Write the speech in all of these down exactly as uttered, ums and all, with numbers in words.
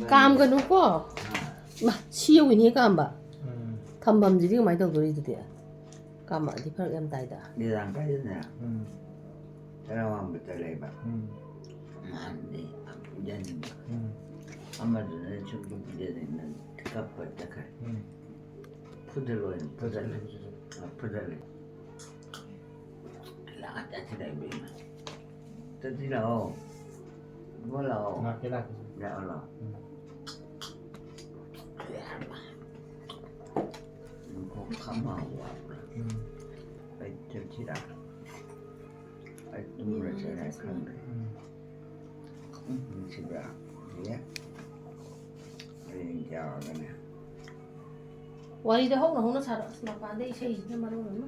ꯀꯥꯝꯒꯅꯨꯀꯣ꯫ ꯃꯥ, ꯁꯤ ꯌꯧꯏꯅꯦ ꯀꯥꯝꯕ꯫ ꯎꯝ꯫ ꯊꯝꯐꯝꯁꯤꯗꯤ ꯀꯃꯥꯏꯅ ꯇꯧꯗꯣꯔꯤ ꯑꯗꯨꯗꯤ? ꯀꯥꯝꯃꯛꯑꯗꯤ ꯐꯔꯛ ꯌꯥꯝ ꯇꯥꯏꯗ꯫ ꯅꯤꯗꯥꯡ ꯀꯥꯏꯗꯅꯦ꯫ ꯎꯝ꯫ ꯆꯔꯥ ꯋꯥꯟꯕ ꯆꯠꯂꯦꯕ꯫ ꯎꯝ꯫ ꯅꯍꯥꯟꯗꯤ ꯌꯥꯝ ꯄꯤꯖꯅꯤꯡꯕ꯫ ꯎꯝ꯫ ꯑꯃꯗꯨꯅ ꯁꯨꯝ ꯄꯤꯖꯅꯤꯡꯅ ꯀꯞꯄ ꯆꯠꯈ꯭ꯔꯦ꯫ ꯎꯝ꯫ ꯐꯨꯗꯠꯂꯣꯏꯅ ꯐꯨꯗꯠꯂꯦ꯫ ꯐꯨꯗꯠꯂꯦ꯫ ꯂꯥꯛꯑ ꯆꯠꯈꯤꯗ ꯏꯕꯦꯝꯃ꯫ ꯆꯠꯁꯤ ꯂꯥꯛꯑꯣ꯫ ꯏꯕꯣ ꯂꯥꯛꯑꯣ꯫ ꯂꯥꯛꯀꯦ, ꯂꯥꯛꯀꯦ꯫ ꯂꯥꯛꯑꯣ, ꯂꯥꯛꯑꯣ꯫ ꯎꯝ꯫ ꯏꯕꯣ ꯈꯝꯃ ꯋꯥꯕ꯭ꯔꯥ? ꯎꯝ꯫ ꯑꯩ ꯆꯠꯁꯤꯔꯥ? ꯑꯩ ꯇꯨꯝꯃꯨꯔꯁꯤꯔꯥ ꯈꯪꯗꯦ꯫ ꯎꯝ꯫ ꯎꯝ, ꯅꯨꯡꯁꯤꯕ꯭ꯔꯥ? ꯁꯤꯁꯦ꯫ ꯍꯌꯦꯡ ꯌꯥꯎꯔꯒꯅꯦ꯫ ꯋꯥꯔꯤꯗꯣ ꯍꯧꯅ ꯍꯧꯅ ꯁꯥꯔꯣ꯫ ꯑꯁ, ꯃꯄꯥꯟꯗ ꯏꯁꯩꯁꯤꯅ ꯃꯔꯣꯜ ꯑꯃ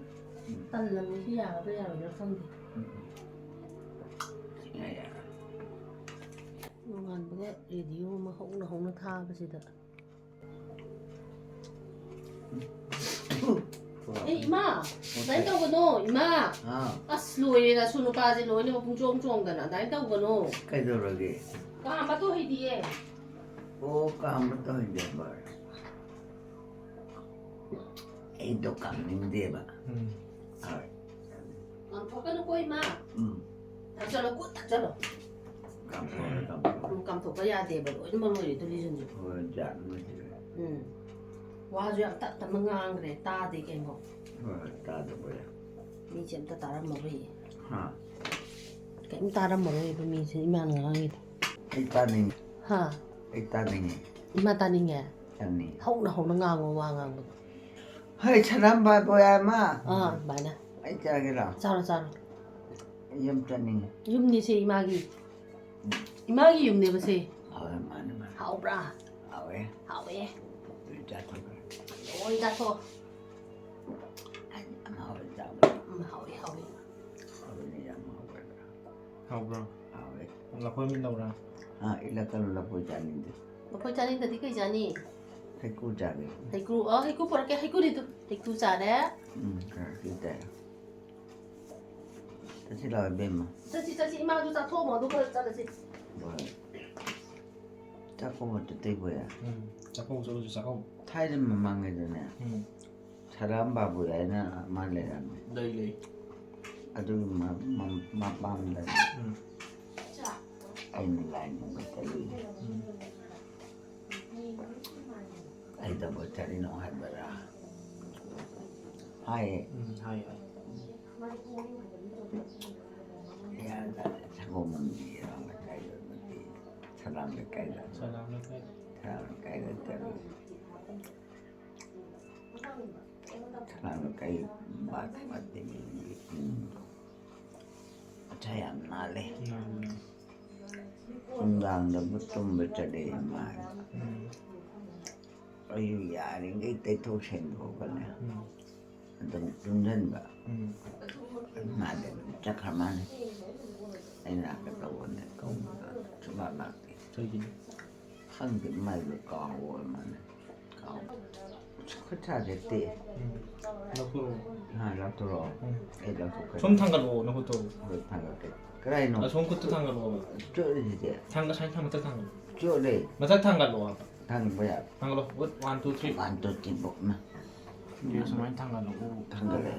ꯎꯝ꯫ ꯇꯜꯂꯝꯃꯤ꯫ ꯁꯤ ꯌꯥꯒꯗ꯭ꯔꯥ ꯌꯥꯔꯣꯏꯗ꯭ꯔꯥ ꯈꯪꯗꯦ꯫ ꯎꯝ꯫ ꯁꯤꯅ ꯌꯥꯔꯦ꯫ ꯅꯣꯡꯉꯥꯟꯕꯒ ꯔꯦꯗꯤꯑꯣ ꯑꯃ ꯍꯧꯅ ꯍꯧꯅ ꯊꯥꯕꯁꯤꯗ꯫ ꯑꯦ, ꯏꯃꯥ! ꯑꯗꯨꯃꯥꯏꯅ ꯇꯧꯒꯅꯣ, ꯏꯃꯥ! ꯑꯥ꯫ ꯑꯁ, ꯂꯣꯏꯔꯦ, ꯅꯁꯨ ꯅꯨꯄꯥꯁꯦ ꯂꯣꯏꯅꯃꯛ ꯄꯨꯡꯆꯣꯡ ꯆꯣꯡꯗꯅ꯫ ꯑꯗꯨꯃꯥꯏꯅ ꯇꯧꯒꯅꯣ꯫ ꯀꯩꯗꯧꯔꯒꯦ? ꯀꯥꯝꯕ ꯇꯣ ꯍꯩꯗꯤꯌꯦ꯫ ꯑꯣ, ꯀꯥꯝꯕ ꯇꯣ ꯍꯩꯗꯕ꯫ ꯑꯩꯗꯣ ꯀꯥꯝꯅꯤꯡꯗꯦꯕ꯫ ꯎꯝ꯫ ꯍꯣꯏ꯫ ꯀꯥꯝꯊꯣꯛꯀꯅꯨꯀꯣ, ꯏꯃꯥ꯫ ꯎꯝ꯫ ꯊꯛꯆꯜꯂꯣ, ꯀꯨꯠ ꯊꯛꯆꯜꯂꯣ꯫ ꯀꯥꯝꯊꯣꯛꯑꯣ, ꯀꯥꯝꯊꯣꯛꯑꯣ꯫ ꯎꯝ, ꯀꯥꯝꯊꯣꯛꯄ ꯌꯥꯗꯦꯕ, ꯂꯣꯏꯅꯃꯛ ꯂꯣꯏꯔꯦ ꯇꯨꯂꯤꯁꯤꯡꯁꯨ꯫ ꯍꯣꯏ, ꯖꯥꯠ ꯑꯃ ꯁꯤꯗ꯫ ꯎꯝ꯫ ꯋꯥꯁꯨ ꯌꯥꯝ ꯇꯞ ꯇꯞꯅ ꯉꯥꯡꯈ꯭ꯔꯦ, ꯇꯥꯗꯦ ꯀꯩꯅꯣ꯫ ꯍꯣꯏ, ꯍꯣꯏ, ꯇꯥꯗꯕ ꯌꯥꯏ꯫ ꯃꯤꯁꯦ ꯑꯝꯇ ꯇꯥꯔꯝꯃꯔꯣꯏꯌꯦ꯫ ꯍꯥ? ꯀꯩꯝ ꯇꯥꯔꯝꯃꯔꯣꯏꯕ ꯃꯤꯁꯦ ꯏꯃꯥꯅ ꯉꯥꯡꯉꯤꯗꯣ꯫ ꯑꯩ ꯇꯥꯅꯤꯡꯉꯤ꯫ ꯍꯥ? ꯑꯩ ꯇꯥꯅꯤꯡꯉꯤ꯫ ꯏꯃꯥ ꯇꯥꯅꯤꯡꯉꯦ? ꯇꯥꯅꯤꯡꯉꯤ꯫ ꯍꯧꯅ ꯍꯧꯅ ꯉꯥꯡꯉꯣ ꯋꯥ ꯉꯥꯡꯕꯗꯣ꯫ ꯍꯩ, ꯁꯅꯥꯝꯕ ꯕꯣꯌꯥ ꯑꯃ꯫ ꯑꯥ, ꯑꯗꯨꯃꯥꯏꯅ꯫ ꯑꯩ ꯆꯥꯒꯦꯔꯣ? ꯆꯥꯔꯣ, ꯆꯥꯔꯣ꯫ ꯑꯩ ꯌꯨꯝ ꯆꯠꯅꯤꯡꯉꯦ꯫ ꯌꯨꯝꯅꯤ ꯁꯦ ꯏꯃꯥꯒꯤ꯫ ꯏꯃꯥꯒꯤ ꯌꯨꯝꯅꯦꯕ ꯁꯦ꯫ ꯍꯣꯏ, ꯃꯥꯅꯦ, ꯃꯥꯅꯦ꯫ ꯍꯥꯎꯕ꯭ꯔꯥ? ꯍꯥꯎꯋꯦ꯫ ꯍꯥꯎꯋꯦ꯫ ꯂꯣꯏ ꯆꯥꯊꯣꯛꯈ꯭ꯔꯦ꯫ ꯂꯣꯏ ꯆꯥꯊꯣꯛ꯫ ꯑꯩ ꯌꯥꯝ ꯍꯥꯎꯋꯦ ꯆꯥꯕ꯫ ꯎꯝ, ꯍꯥꯎꯋꯦ, ꯍꯥꯎꯋꯦ꯫ ꯍꯥꯎꯋꯦꯅꯦ, ꯌꯥꯝ ꯍꯥꯎꯋꯦ꯫ ꯍꯥꯎꯕ꯭ꯔꯣ? ꯍꯥꯎꯋꯦ꯫ ꯂꯐꯣꯏ ꯃꯤꯠ ꯂꯧꯔꯥ? ꯑꯥ, ꯏꯠꯂꯛꯀꯅꯨ, ꯂꯐꯣꯏ ꯆꯥꯅꯤꯡꯗꯦ꯫ ꯂꯐꯣꯏ ꯆꯥꯅꯤꯡꯗꯗꯤ ꯀꯩ ꯆꯥꯅꯤ? ꯍꯩꯀ꯭ꯔꯨ ꯆꯥꯒꯦ꯫ ꯍꯩꯀ꯭ꯔꯨ, ꯑ, ꯍꯩꯀ꯭ꯔꯨ ꯄꯨꯔꯛꯀꯦ, ꯍꯩꯀ꯭ꯔꯨꯅꯤꯗꯨ꯫ ꯍꯩꯀ꯭ꯔꯨ ꯆꯥꯔꯦ꯫ ꯎꯝ, ꯈꯔ ꯍꯩꯀ꯭ꯔꯨ ꯆꯥꯔꯦ꯫ ꯆꯠꯁꯤ ꯂꯥꯛꯑꯣ, ꯏꯕꯦꯝꯃ꯫ ꯆꯠꯁꯤ, ꯆꯠꯁꯤ, ꯏꯃꯥꯗꯨ ꯆꯥꯊꯣꯛꯑꯝꯃꯣ, ꯑꯗꯨꯒ ꯆꯠꯂꯁꯤ꯫ ꯍꯣꯏ꯫ ꯆꯥꯛꯀꯧꯕ ꯇꯩꯕ ꯌꯥꯏ꯫ ꯎꯝ꯫ ꯆꯥꯛꯀꯧꯕ ꯆꯠꯂꯁꯨ ꯆꯥꯛꯀꯧꯕ꯫ ꯊꯥꯏꯅ ꯃꯃꯥꯡꯉꯩꯗꯅꯦ ꯎꯝ꯫ ꯁꯔꯥꯝ ꯕꯥꯕꯨ ꯍꯥꯏꯅ ꯑꯃ ꯂꯩꯔꯝꯃꯦ꯫ ꯂꯩ ꯂꯩ꯫ ꯑꯗꯨꯒꯤ ꯃ- ꯃ- ꯃꯄꯥꯝꯗ ꯎꯝ꯫ ꯑꯩꯅ ꯂꯥꯏ ꯅꯤꯡꯕ ꯆꯠꯂꯨꯏ꯫ ꯎꯝ꯫ ꯀꯩꯗꯧꯕ ꯆꯠꯂꯤꯅꯣ ꯍꯥꯏꯕꯗ ꯍꯥꯏꯌꯦ꯫ ꯎꯝ꯫ ꯍꯥꯏ ꯍꯥꯏ꯫ ꯌꯥꯗ ꯁꯒꯣꯜꯕꯟꯒꯤ ꯏꯔꯥꯡ ꯂꯩꯀꯥꯏꯗ ꯅꯠꯇꯦ, ꯁꯂꯥꯝ ꯂꯩꯀꯥꯏꯗ꯫ ꯁꯂꯥꯝ ꯂꯩꯀꯥꯏ꯫ ꯁꯂꯥꯝ ꯂꯩꯀꯥꯏꯗ ꯆꯠꯂꯨꯏ꯫ ꯁꯂꯥꯝ ꯂꯩꯀꯥꯏ ꯕꯥꯠ ꯐꯠꯇꯦ ꯃꯤꯒꯤ ꯏꯃꯨꯡꯗꯣ꯫ ꯃꯆꯥ ꯌꯥꯝ ꯅꯥꯜꯂꯦ꯫ ꯎꯝ꯫ ꯅꯨꯡꯗꯥꯡꯗꯕꯨ ꯇꯨꯝꯕ ꯆꯠꯂꯦ ꯏꯃꯥ꯫ ꯎꯝ꯫ ꯑꯩꯁꯨ ꯌꯥꯔꯤꯈꯩ ꯇꯩꯊꯣꯛ ꯁꯦꯡꯗꯣꯛꯑꯒꯅꯦ ꯎꯝ꯫ ꯑꯗꯨꯝ ꯇꯨꯝꯁꯤꯟꯕ꯫ ꯎꯝ꯫ ꯃꯥꯗꯤ ꯑꯗꯨꯝ ꯆꯠꯈ꯭ꯔ ꯃꯥꯜꯂꯦ꯫ ꯑꯩ ꯂꯥꯛꯀꯦ ꯇꯧꯕꯅꯦ ꯀꯧꯕꯗ ꯁꯨꯡꯂꯥꯛ ꯂꯥꯛꯇꯦ꯫ ꯀꯩꯒꯤꯅꯣ? ꯈꯪꯗꯦ, ꯃꯥꯏꯗꯣ ꯀꯥꯎꯕ ꯑꯣꯏꯔ ꯃꯥꯜꯂꯦ꯫ ꯀꯥꯎ- ꯈꯨꯠ ꯁꯥ ꯆꯠꯇꯦ꯫ ꯎꯝ꯫ ꯂꯧꯊꯣꯔꯛꯑꯣ꯫ ꯍꯥ, ꯂꯧꯊꯣꯔꯛꯑꯣ꯫ ꯎꯝ꯫ ꯑꯩ ꯂꯧꯊꯣꯛꯀꯦ꯫ ꯁꯨꯝ ꯊꯥꯡꯒꯠꯂꯛꯑꯣ ꯅꯈꯨꯠꯇꯣ꯫ ꯍꯣꯏ, ꯊꯥꯡꯒꯠꯀꯦ꯫ ꯀꯗꯥꯏꯅꯣ? ꯑꯁꯣꯝ ꯈꯨꯠꯇꯣ ꯊꯥꯡꯒꯠꯂꯛꯑꯣ꯫ ꯆꯣꯠꯂꯤꯁꯤꯗꯤ꯫ ꯊꯥꯡꯒ-, ꯁꯥꯏ ꯊꯥꯡꯒꯠ-, ꯊꯥꯡꯒꯠꯂꯛꯑꯣ꯫ ꯆꯣꯠꯂꯦ꯫ ꯃꯊꯛ ꯊꯥꯡꯒꯠꯂꯛꯑꯣ ꯍꯥꯏꯕ꯫ ꯊꯥꯡꯕ ꯌꯥꯕ꯫ ꯊꯥꯡꯒꯠꯂꯣ꯫ One two three. One two three ꯕꯣꯛꯅ꯫ ꯁꯨꯃꯥꯏꯅ ꯊꯥꯡꯒꯠꯂꯛꯑꯣ꯫ ꯊꯥꯡꯒꯠꯂꯦ꯫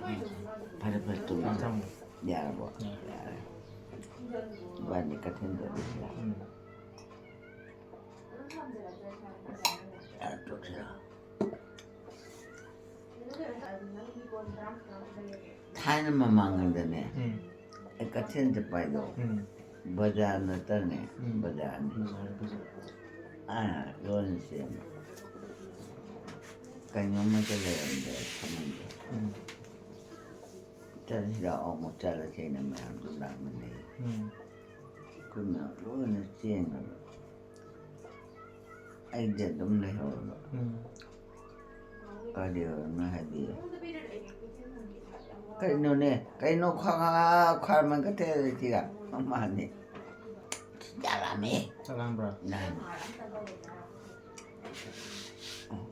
ꯐꯔꯦ, ꯐꯔꯦ, ꯇꯨꯝꯃꯣ꯫ ꯊꯝꯃꯣ꯫ ꯌꯥꯔꯕꯣ? ꯌꯥꯔꯦ꯫ ꯌꯥꯔꯦ꯫ ꯏꯕꯥꯅꯤ ꯀꯩꯊꯦꯜ ꯆꯠꯂꯨꯁꯤꯔ? ꯎꯝ꯫ ꯌꯥꯔꯦ, ꯇꯣꯛꯁꯤꯔ? ꯊꯥꯏꯅ ꯃꯃꯥꯡꯉꯩꯗꯅꯦ, ꯎꯝ꯫ ꯑꯩ ꯀꯩꯊꯦꯜ ꯆꯠꯄ ꯍꯥꯏꯗꯣ, ꯎꯝ꯫ ꯕꯖꯥꯔ ꯅꯠꯇꯅꯦ, ꯎꯝ꯫ ꯕꯖꯥꯔꯅꯤ꯫ ꯕꯖꯥꯔ, ꯕꯖꯥꯔ꯫ ꯑꯥ, ꯂꯣꯟꯅ ꯆꯦꯟꯕ꯫ ꯀꯩꯅꯣꯝꯃꯇ ꯂꯩꯔꯝꯗꯦ ꯐꯃꯨꯡꯗ꯫ ꯎꯝ꯫ ꯆꯠꯂꯁꯤꯔ? ꯑꯃꯨꯛ ꯆꯠꯂꯁꯦꯅ ꯃꯌꯥꯝꯗꯣ ꯂꯥꯛꯃꯤꯟꯅꯩ꯫ ꯎꯝ꯫ ꯑꯩꯈꯣꯏ ꯃꯌꯥꯝ ꯂꯣꯏꯅ ꯆꯦꯟꯈ꯭ꯔꯕ꯫ ꯑꯩꯗꯤ ꯑꯗꯨꯝ ꯂꯩꯍꯧꯔꯕ꯫ ꯎꯝ꯫ ꯀꯔꯤ ꯑꯣꯏꯔꯝꯅꯣ ꯍꯥꯏꯗꯤ, ꯀꯩꯅꯣꯅꯦ, ꯀꯩꯅꯣ ꯈ꯭ꯋꯥ-, ꯈ꯭ꯋꯥ-, ꯈ꯭ꯋꯥꯏꯔꯝꯕꯟ ꯀꯩꯊꯦꯜꯁꯤꯒ ꯃꯃꯥꯅꯤ꯫ ꯆꯥꯔꯝꯃꯦ꯫ ꯆꯥꯛ ꯂꯥꯝꯕ꯭ꯔꯥ? ꯅꯍꯥꯟ꯫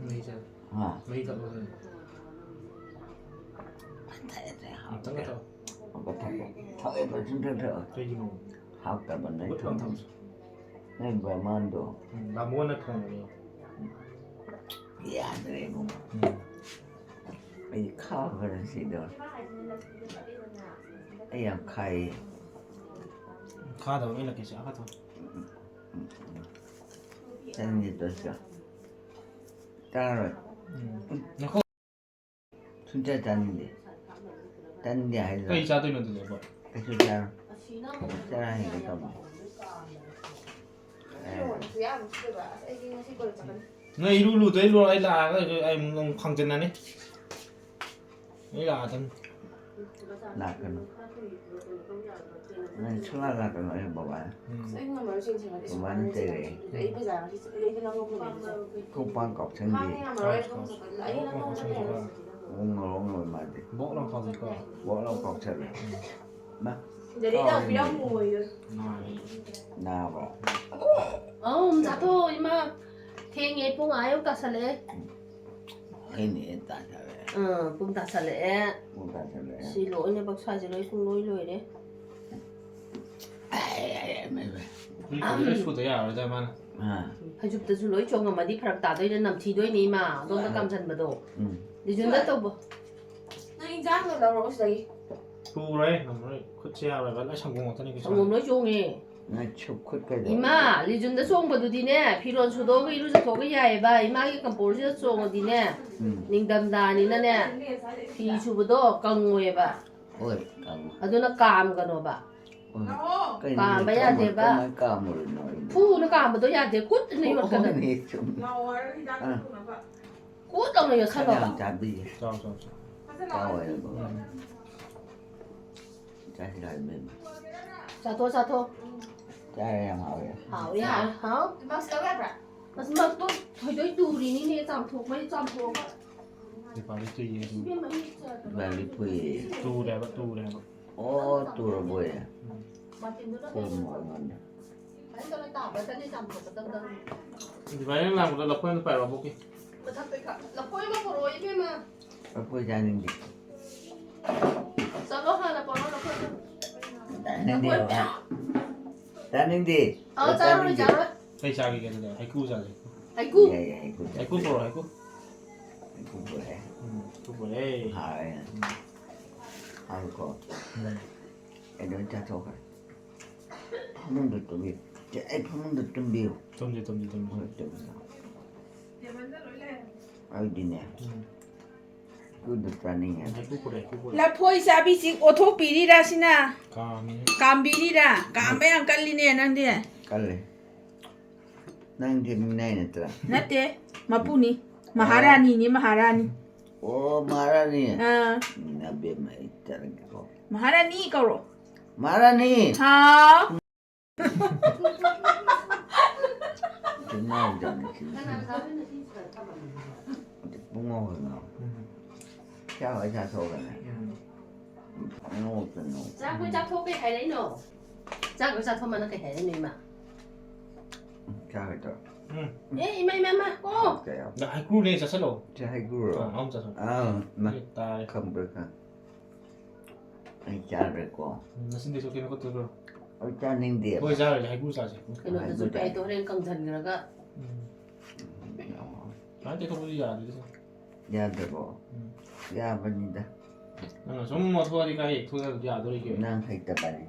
ꯃꯍꯤ ꯆꯥ-, ꯑꯥ꯫ ꯃꯍꯤ ꯊꯛꯂꯣ ꯀꯩꯅꯣ꯫ ꯊꯛꯑꯦ, ꯊꯛꯑꯦ, ꯑꯝꯇꯪꯒ ꯍꯥꯎꯇꯦ꯫ ꯊꯛꯑꯣ꯫ ꯑꯃꯨꯛꯀ ꯊꯛꯀꯦ꯫ ꯊꯛꯑꯦ, ꯁꯨꯝ ꯊꯛ-, ꯊꯛꯑꯣ꯫ ꯀꯩꯒꯤꯅꯣ? ꯍꯥꯎꯇꯕꯅꯦ꯫ ꯒꯨꯠ ꯂꯥꯎ ꯊꯛꯎꯁꯦ꯫ ꯅꯣꯏ ꯕꯥꯃꯣꯟꯗꯣ ꯎꯝ, ꯕꯥꯃꯣꯟꯅ ꯊꯣꯡꯕꯅꯦ꯫ ꯌꯥꯗ꯭ꯔꯦ ꯏꯕꯨꯡꯉꯣ꯫ ꯎꯝ꯫ ꯑꯩ ꯈꯥꯕꯅ ꯁꯤꯗꯧꯔꯦ꯫ ꯑꯩ ꯌꯥꯝ ꯈꯥꯏꯌꯦ꯫ ꯈꯥꯗꯕ ꯃꯤ ꯂꯛꯀꯤꯁꯦ ꯑꯥ ꯈꯥꯊꯣꯛ꯫ ꯆꯥꯅꯤꯡꯗꯦ ꯇꯣꯁꯇꯣ꯫ ꯆꯥꯔꯣꯏ꯫ ꯎꯝ꯫ ꯅꯈꯣ- ꯁꯨꯡꯆꯥ ꯆꯥꯅꯤꯡꯗꯦ꯫ ꯆꯥꯅꯤꯡꯗꯦ ꯍꯥꯏꯗ꯭ꯔꯣ? ꯀꯩ ꯆꯥꯗꯣꯏꯅꯣ ꯑꯗꯨꯗꯤ ꯑꯩꯈꯣꯏ? ꯀꯩꯁꯨ ꯆꯥꯔꯣꯏ꯫ ꯆꯔꯥ ꯍꯦꯟꯒꯦ ꯇꯧꯕꯅꯤ꯫ ꯅꯣꯏ ꯏꯔꯨ ꯂꯨꯗꯩ ꯂꯣꯏꯔ ꯑꯩ ꯂꯥꯛꯑꯒ ꯑꯩ ꯑꯃꯨꯛ ꯑꯃꯨꯛ ꯈꯪꯖꯤꯟꯅꯅꯤ꯫ ꯑꯩ ꯂꯥꯛꯑꯗꯝꯅꯤ꯫ ꯂꯥꯛꯀꯅꯨ꯫ ꯅꯪ ꯁꯨꯡꯂꯥꯛ ꯂꯥꯛꯀꯅꯨ ꯑꯩ ꯕꯕꯥꯅ꯫ ꯎꯝ꯫ ꯕꯕꯥꯅ ꯆꯩꯔꯛꯑꯦ꯫ ꯈꯣꯡꯄꯥꯡ ꯀꯥꯎꯁꯟꯈꯤ꯫ ꯃꯑꯣꯡ ꯉꯧꯔꯣꯛ ꯉꯧꯋꯦ ꯃꯥꯗꯤ꯫ ꯕꯣꯛ ꯂꯥꯎ ꯀꯥꯎꯖꯩꯀꯣ꯫ ꯕꯣꯛ ꯂꯥꯎ ꯀꯥꯎꯁꯜꯂꯦ꯫ ꯃꯥ ꯁꯤꯗꯩꯗ ꯑꯃꯨꯛ ꯌꯥꯝ ꯃꯨ ꯑꯣꯏꯗꯣꯏ꯫ ꯅꯥꯔꯦ꯫ ꯅꯥꯕ꯭ꯔꯣ? ꯑꯧ ꯆꯥꯊꯣꯛ ꯏꯃꯥ꯫ ꯊꯦꯡꯉꯦ ꯄꯨꯡ ꯑꯥ ꯌꯧ ꯇꯥꯁꯜꯂꯛꯑꯦ꯫ ꯑꯩꯅ ꯍꯦꯟ ꯇꯥꯁꯜꯂꯛꯑꯦ꯫ ꯑꯥ ꯄꯨꯡ ꯇꯥꯁꯜꯂꯛꯑꯦ꯫ ꯄꯨꯡ ꯇꯥꯁꯜꯂꯛꯑꯦ꯫ ꯁꯤ ꯂꯣꯏꯅꯃꯛ ꯁ꯭ꯋꯥꯏꯁꯦ ꯂꯣꯏ ꯄꯨꯡ ꯂꯣꯏ ꯂꯣꯏꯔꯦ꯫ ꯑꯩ, ꯑꯩ, ꯑꯩ, ꯑꯩ, ꯑꯩ꯫ ꯐꯨꯔꯤꯠ ꯀꯨꯕꯗ ꯂꯣꯏ ꯁꯨꯗ ꯌꯥꯔꯣꯏꯗ ꯃꯥꯅ꯫ ꯑꯥ꯫ ꯐꯩꯖꯨꯞꯇꯁꯨ ꯂꯣꯏ ꯆꯣꯡꯉꯝꯃꯗꯤ ꯐꯔꯛ ꯇꯥꯗꯣꯏꯅꯦ, ꯅꯝꯊꯤꯗꯣꯏꯅꯦ ꯏꯃꯥ꯫ ꯑꯗꯣꯝꯗ ꯀꯥꯝꯁꯟꯕꯗꯣ꯫ ꯎꯝ꯫ ꯂꯤꯖꯨꯟꯗ ꯇꯧꯕ꯫ ꯅꯪ ꯏꯟꯖꯥꯡꯗꯣ ꯂꯧꯔꯛꯑꯣ ꯁꯤꯗꯒꯤ꯫ ꯄꯨꯔꯣꯏ ꯉꯝꯃꯔꯣꯏ꯫ ꯈꯨꯠꯁꯦ ꯌꯥꯔꯣꯏꯕ꯫ ꯂꯣꯏ ꯁꯪꯒꯣꯝ ꯉꯥꯛꯇꯅꯤ ꯀꯩꯁꯨ꯫ ꯁꯪꯒꯣꯝ ꯂꯣꯏ ꯆꯣꯡꯉꯦ꯫ ꯅꯪ ꯁꯨ ꯈꯨꯠ ꯀꯩꯗꯧ? ꯏꯃꯥ, ꯂꯤꯖꯨꯟꯗ ꯆꯣꯡꯕꯗꯨꯗꯤꯅꯦ, ꯐꯤꯔꯣꯜ ꯁꯨꯗꯣꯛꯑꯒ ꯏꯔꯨꯖꯊꯣꯛꯑꯒ ꯌꯥꯏꯑꯕ꯫ ꯏꯃꯥꯒꯤ ꯀꯝꯄꯣꯔꯁꯤꯗ ꯆꯣꯡꯉꯗꯤꯅꯦ, ꯎꯝ꯫ ꯅꯤꯡꯊꯝꯊꯥꯅꯤꯅꯅꯦ, ꯐꯤ ꯁꯨꯕꯗꯣ ꯀꯪꯉꯣꯏꯕ꯫ ꯍꯣꯏ, ꯀꯪꯉꯣꯏ꯫ ꯑꯗꯨꯅ ꯀꯥꯝꯒꯅꯣꯕ꯫ ꯍꯣꯏ꯫ ꯂꯥꯛꯑꯣ꯫ ꯀꯩꯅꯣ ꯀꯥꯝꯕ ꯀꯃꯥꯏ-, ꯌꯥꯗꯦꯕ꯫ ꯀꯃꯥꯏ ꯀꯥꯝꯃꯨꯔꯤꯅꯣ ꯑꯩꯅ? ꯐꯨꯅ ꯀꯥꯝꯕꯗꯣ ꯌꯥꯗꯦ, ꯀꯨꯠꯅ ꯌꯣꯠꯀꯗꯕꯅꯤ꯫ ꯍꯣꯏꯅꯦ, ꯆꯨꯝꯃꯤ꯫ ꯂꯥꯛꯑꯣ ꯍꯥꯏꯔꯒ ꯍꯤꯗꯥꯛ ꯑꯥ꯫ ꯊꯛꯅꯕ꯫ ꯀꯨꯠ ꯂꯥꯎꯅ ꯌꯣꯠꯁꯜꯂꯣꯕ꯫ ꯌꯥꯝ ꯆꯥꯕꯤꯌꯦ꯫ ꯆꯥꯎ, ꯆꯥꯎ, ꯆꯥꯎ꯫ ꯐꯖꯅ ꯆꯥꯎ ꯂꯥꯛꯑꯣ꯫ ꯍꯥꯏꯌꯦꯕ꯫ ꯎꯝ꯫ ꯆꯥꯁꯤ ꯂꯥꯛꯑꯣ ꯏꯕꯦꯝꯃ꯫ ꯆꯥꯊꯣꯛ, ꯆꯥꯊꯣꯛ꯫ ꯆꯥꯔꯦ ꯌꯥꯝ ꯍꯥꯎꯋꯦ꯫ ꯍꯥꯎꯋꯤ, ꯍꯥꯎ, ꯍꯥꯎ꯫ ꯃꯁ ꯂꯧ ꯌꯥꯕ꯭ꯔꯥ? ꯃꯁꯤ ꯃꯔꯛꯇꯣ ꯊꯣꯏꯗꯣꯏ ꯇꯨꯔꯤꯅꯤꯅꯦ, ꯆꯥꯝꯊꯣꯛꯄꯩ ꯆꯥꯝꯊꯣꯛꯑꯒ꯫ ꯗꯤꯄꯥꯂꯤ ꯇꯨꯏꯌꯦ ꯑꯗꯨ꯫ ꯏꯕꯦꯝꯃ, ꯑꯩ ꯏꯕꯥꯅꯤ ꯄꯨꯏꯌꯦ꯫ ꯇꯨꯔꯦꯕ, ꯇꯨꯔꯦꯕ꯫ ꯑꯣ, ꯇꯨꯔꯕꯣꯏꯔꯦ꯫ ꯃꯥꯔꯇꯤꯟꯗꯨꯅ ꯈꯣꯝꯃꯣ ꯑꯩꯉꯣꯟꯗ꯫ ꯑꯩ ꯇꯧꯔ ꯇꯥꯕꯗꯅꯦ ꯆꯥꯝꯊꯣꯛꯀꯗꯕꯗ꯫ ꯗꯤꯄꯥꯂꯤ ꯂꯥꯛꯄꯗ ꯂꯐꯣꯏ ꯑꯃ ꯄꯥꯏꯔꯛꯑꯣ, ꯕꯣꯛꯀꯤ꯫ ꯃꯊꯛꯇꯩ ꯈꯔ ꯂꯐꯣꯏ ꯑꯃ ꯄꯨꯔꯛꯑꯣ, ꯏꯕꯦꯝꯃ꯫ ꯂꯐꯣꯏ ꯆꯥꯅꯤꯡꯗꯦ꯫ ꯆꯠꯂꯣ, ꯍꯥꯟꯅ ꯄꯨꯔꯛꯑꯣ, ꯂꯐꯣꯏꯗꯣ꯫ ꯆꯥꯅꯤꯡꯗꯦꯕ꯫ ꯆꯥꯅꯤꯡꯗꯦ꯫ ꯑꯥ, ꯑꯣ, ꯆꯥꯔꯣꯏ, ꯆꯥꯅꯤꯡꯗꯦ꯫ ꯆꯥꯔꯣꯏ꯫ ꯀꯩ ꯆꯥꯒꯦ ꯑꯗꯨꯗ? ꯍꯩꯀ꯭ꯔꯨ ꯆꯥꯒꯦ, ꯍꯩꯀ꯭ꯔꯨ꯫ ꯍꯩꯀ꯭ꯔꯨ? ꯌꯥꯏ, ꯌꯥꯏ, ꯍꯩꯀ꯭ꯔꯨ ꯆꯥꯁꯤ꯫ ꯍꯩꯀ꯭ꯔꯨ ꯄꯨꯔꯛꯑꯣ, ꯍꯩꯀ꯭ꯔꯨ꯫ ꯍꯩꯀ꯭ꯔꯨ ꯄꯨꯔꯛꯑꯦ꯫ ꯎꯝ, ꯍꯩꯀ꯭ꯔꯨ ꯄꯨꯔꯛꯑꯦ꯫ ꯍꯥꯎꯋꯦ꯫ ꯎꯝ꯫ ꯍꯥꯎꯋꯤꯀꯣ? ꯎꯝ꯫ ꯑꯩ ꯂꯣꯏ ꯆꯥꯊꯣꯛꯈ꯭ꯔꯦ꯫ ꯐꯃꯨꯡꯗ ꯇꯨꯝꯕꯤꯌꯨ꯫ ꯆꯦ, ꯑꯩ ꯐꯃꯨꯡꯗ ꯇꯨꯝꯕꯤꯌꯨ꯫ ꯇꯨꯝꯁꯤ, ꯇꯨꯝꯁꯤ, ꯇꯨꯝꯁꯤ꯫ ꯍꯣꯏ, ꯇꯨꯝꯁꯤ꯫ ꯑꯩꯗꯤꯅꯦ, ꯎꯝ꯫ ꯀꯨꯗ ꯆꯥꯅꯤꯡꯉꯦ꯫ ꯍꯩꯀ꯭ꯔꯨ ꯄꯨꯔꯛꯑꯦ, ꯍꯩꯀ꯭ꯔꯨ ꯄꯨꯔꯛꯑꯦ꯫ ꯂꯐꯣꯏ ꯆꯥꯕꯤꯁꯤ ꯑꯣꯠꯊꯣꯛꯄꯤꯔꯤꯔꯥ ꯁꯤꯅ? ꯀꯥꯝꯃꯤꯅꯦ꯫ ꯀꯥꯝꯕꯤꯔꯤꯔꯥ? ꯀꯥꯝꯕ ꯌꯥꯝ ꯀꯜꯂꯤꯅꯦ ꯅꯪꯗꯤ꯫ ꯀꯜꯂꯦ꯫ ꯅꯪꯗꯤ ꯃꯤꯅꯥꯏ ꯅꯠꯇ꯭ꯔꯥ? ꯅꯠꯇꯦ, ꯃꯄꯨꯅꯤ꯫ ꯑꯥ꯫ ꯃꯍꯥꯔꯥꯅꯤꯅꯤ, ꯃꯍꯥꯔꯥꯅꯤ꯫ ꯑꯣ, ꯃꯍꯥꯔꯥꯅꯤ꯫ ꯑꯥ꯫ ꯅꯕꯦꯝꯃ, ꯑꯩ ꯆꯠꯂꯒꯦꯀꯣ꯫ ꯃꯍꯥꯔꯥꯅꯤ ꯀꯧꯔꯣ꯫ ꯃꯍꯥꯔꯥꯅꯤ! ꯍꯥꯎ꯫ ꯆꯤꯟꯅꯥꯎꯖꯥꯠꯅꯤ ꯁꯤꯗꯤ꯫ ꯄꯨꯡꯉꯥꯎ ꯉꯥꯎ꯫ ꯎꯝ꯫ ꯆꯥꯛ ꯂꯣꯏ ꯆꯥꯊꯣꯛꯑꯒꯅꯦ꯫ ꯎꯝ꯫ ꯄꯨꯡꯅꯣꯛꯇ ꯅꯣꯛ꯫ ꯆꯥꯛ ꯂꯣꯏ ꯆꯥꯊꯣꯛꯑ ꯀꯩ ꯍꯥꯏꯔꯛꯏꯅꯣ? ꯆꯥꯛ ꯂꯣꯏ ꯆꯥꯊꯣꯛꯑ ꯃꯥꯅ ꯀꯩ ꯍꯥꯏꯔꯛꯏꯅꯣ, ꯏꯃꯥ? ꯆꯥꯔꯣꯏꯗ꯭ꯔꯣ? ꯎꯝ꯫ ꯑꯦ, ꯏꯃꯥ, ꯏꯃꯥ, ꯏꯃꯥ, ꯑꯣ! ꯀꯌꯥ? ꯅ ꯍꯩꯀ꯭ꯔꯨꯅꯦ, ꯆꯥꯁꯜꯂꯣ꯫ ꯁꯤ ꯍꯩꯀ꯭ꯔꯨꯔꯣ? ꯑꯥ, ꯑꯍꯨꯝ ꯆꯥꯁꯜꯂꯣ꯫ ꯑꯥ, ꯃꯥ ꯑꯦ, ꯇꯥꯔꯦ꯫ ꯈꯪꯕ꯭ꯔꯥ ꯈꯪ-, ꯑꯩ ꯆꯥꯔꯣꯏꯀꯣ꯫ ꯎꯝ, ꯅꯆꯤꯟꯗꯤ ꯁꯣꯛꯀꯦ ꯈꯣꯠꯇꯣꯏꯔꯣ? ꯑꯩ ꯆꯥꯅꯤꯡꯗꯦꯕ꯫ ꯍꯣꯏ, ꯆꯥꯔꯣꯏꯁꯦ, ꯍꯩꯀ꯭ꯔꯨ ꯆꯥꯁꯦ꯫ ꯀꯩꯅꯣꯗꯁꯨ ꯍꯩꯀ꯭ꯔꯨ ꯆꯥꯏ꯫ ꯄꯦꯛꯇꯣ ꯍꯣꯔꯦꯟ ꯀꯪꯁꯟꯈ꯭ꯔꯒ꯫ ꯎꯝ꯫ ꯁꯨꯃꯥꯏꯅ ꯇꯩꯊꯣꯛꯄꯁꯨ ꯌꯥꯗꯦꯗ ꯁꯨꯝ꯫ ꯌꯥꯗ꯭ꯔꯕꯣ? ꯎꯝ꯫ ꯌꯥꯕꯅꯤꯗ꯫ ꯅꯪꯅ ꯁꯨꯝ ꯃꯊꯣꯛꯑꯗꯤ ꯀꯥꯏ ꯊꯣꯛꯑꯒ ꯌꯥꯗꯣꯔꯤꯒꯦ? ꯅꯪ ꯍꯩꯇꯕꯅꯤ꯫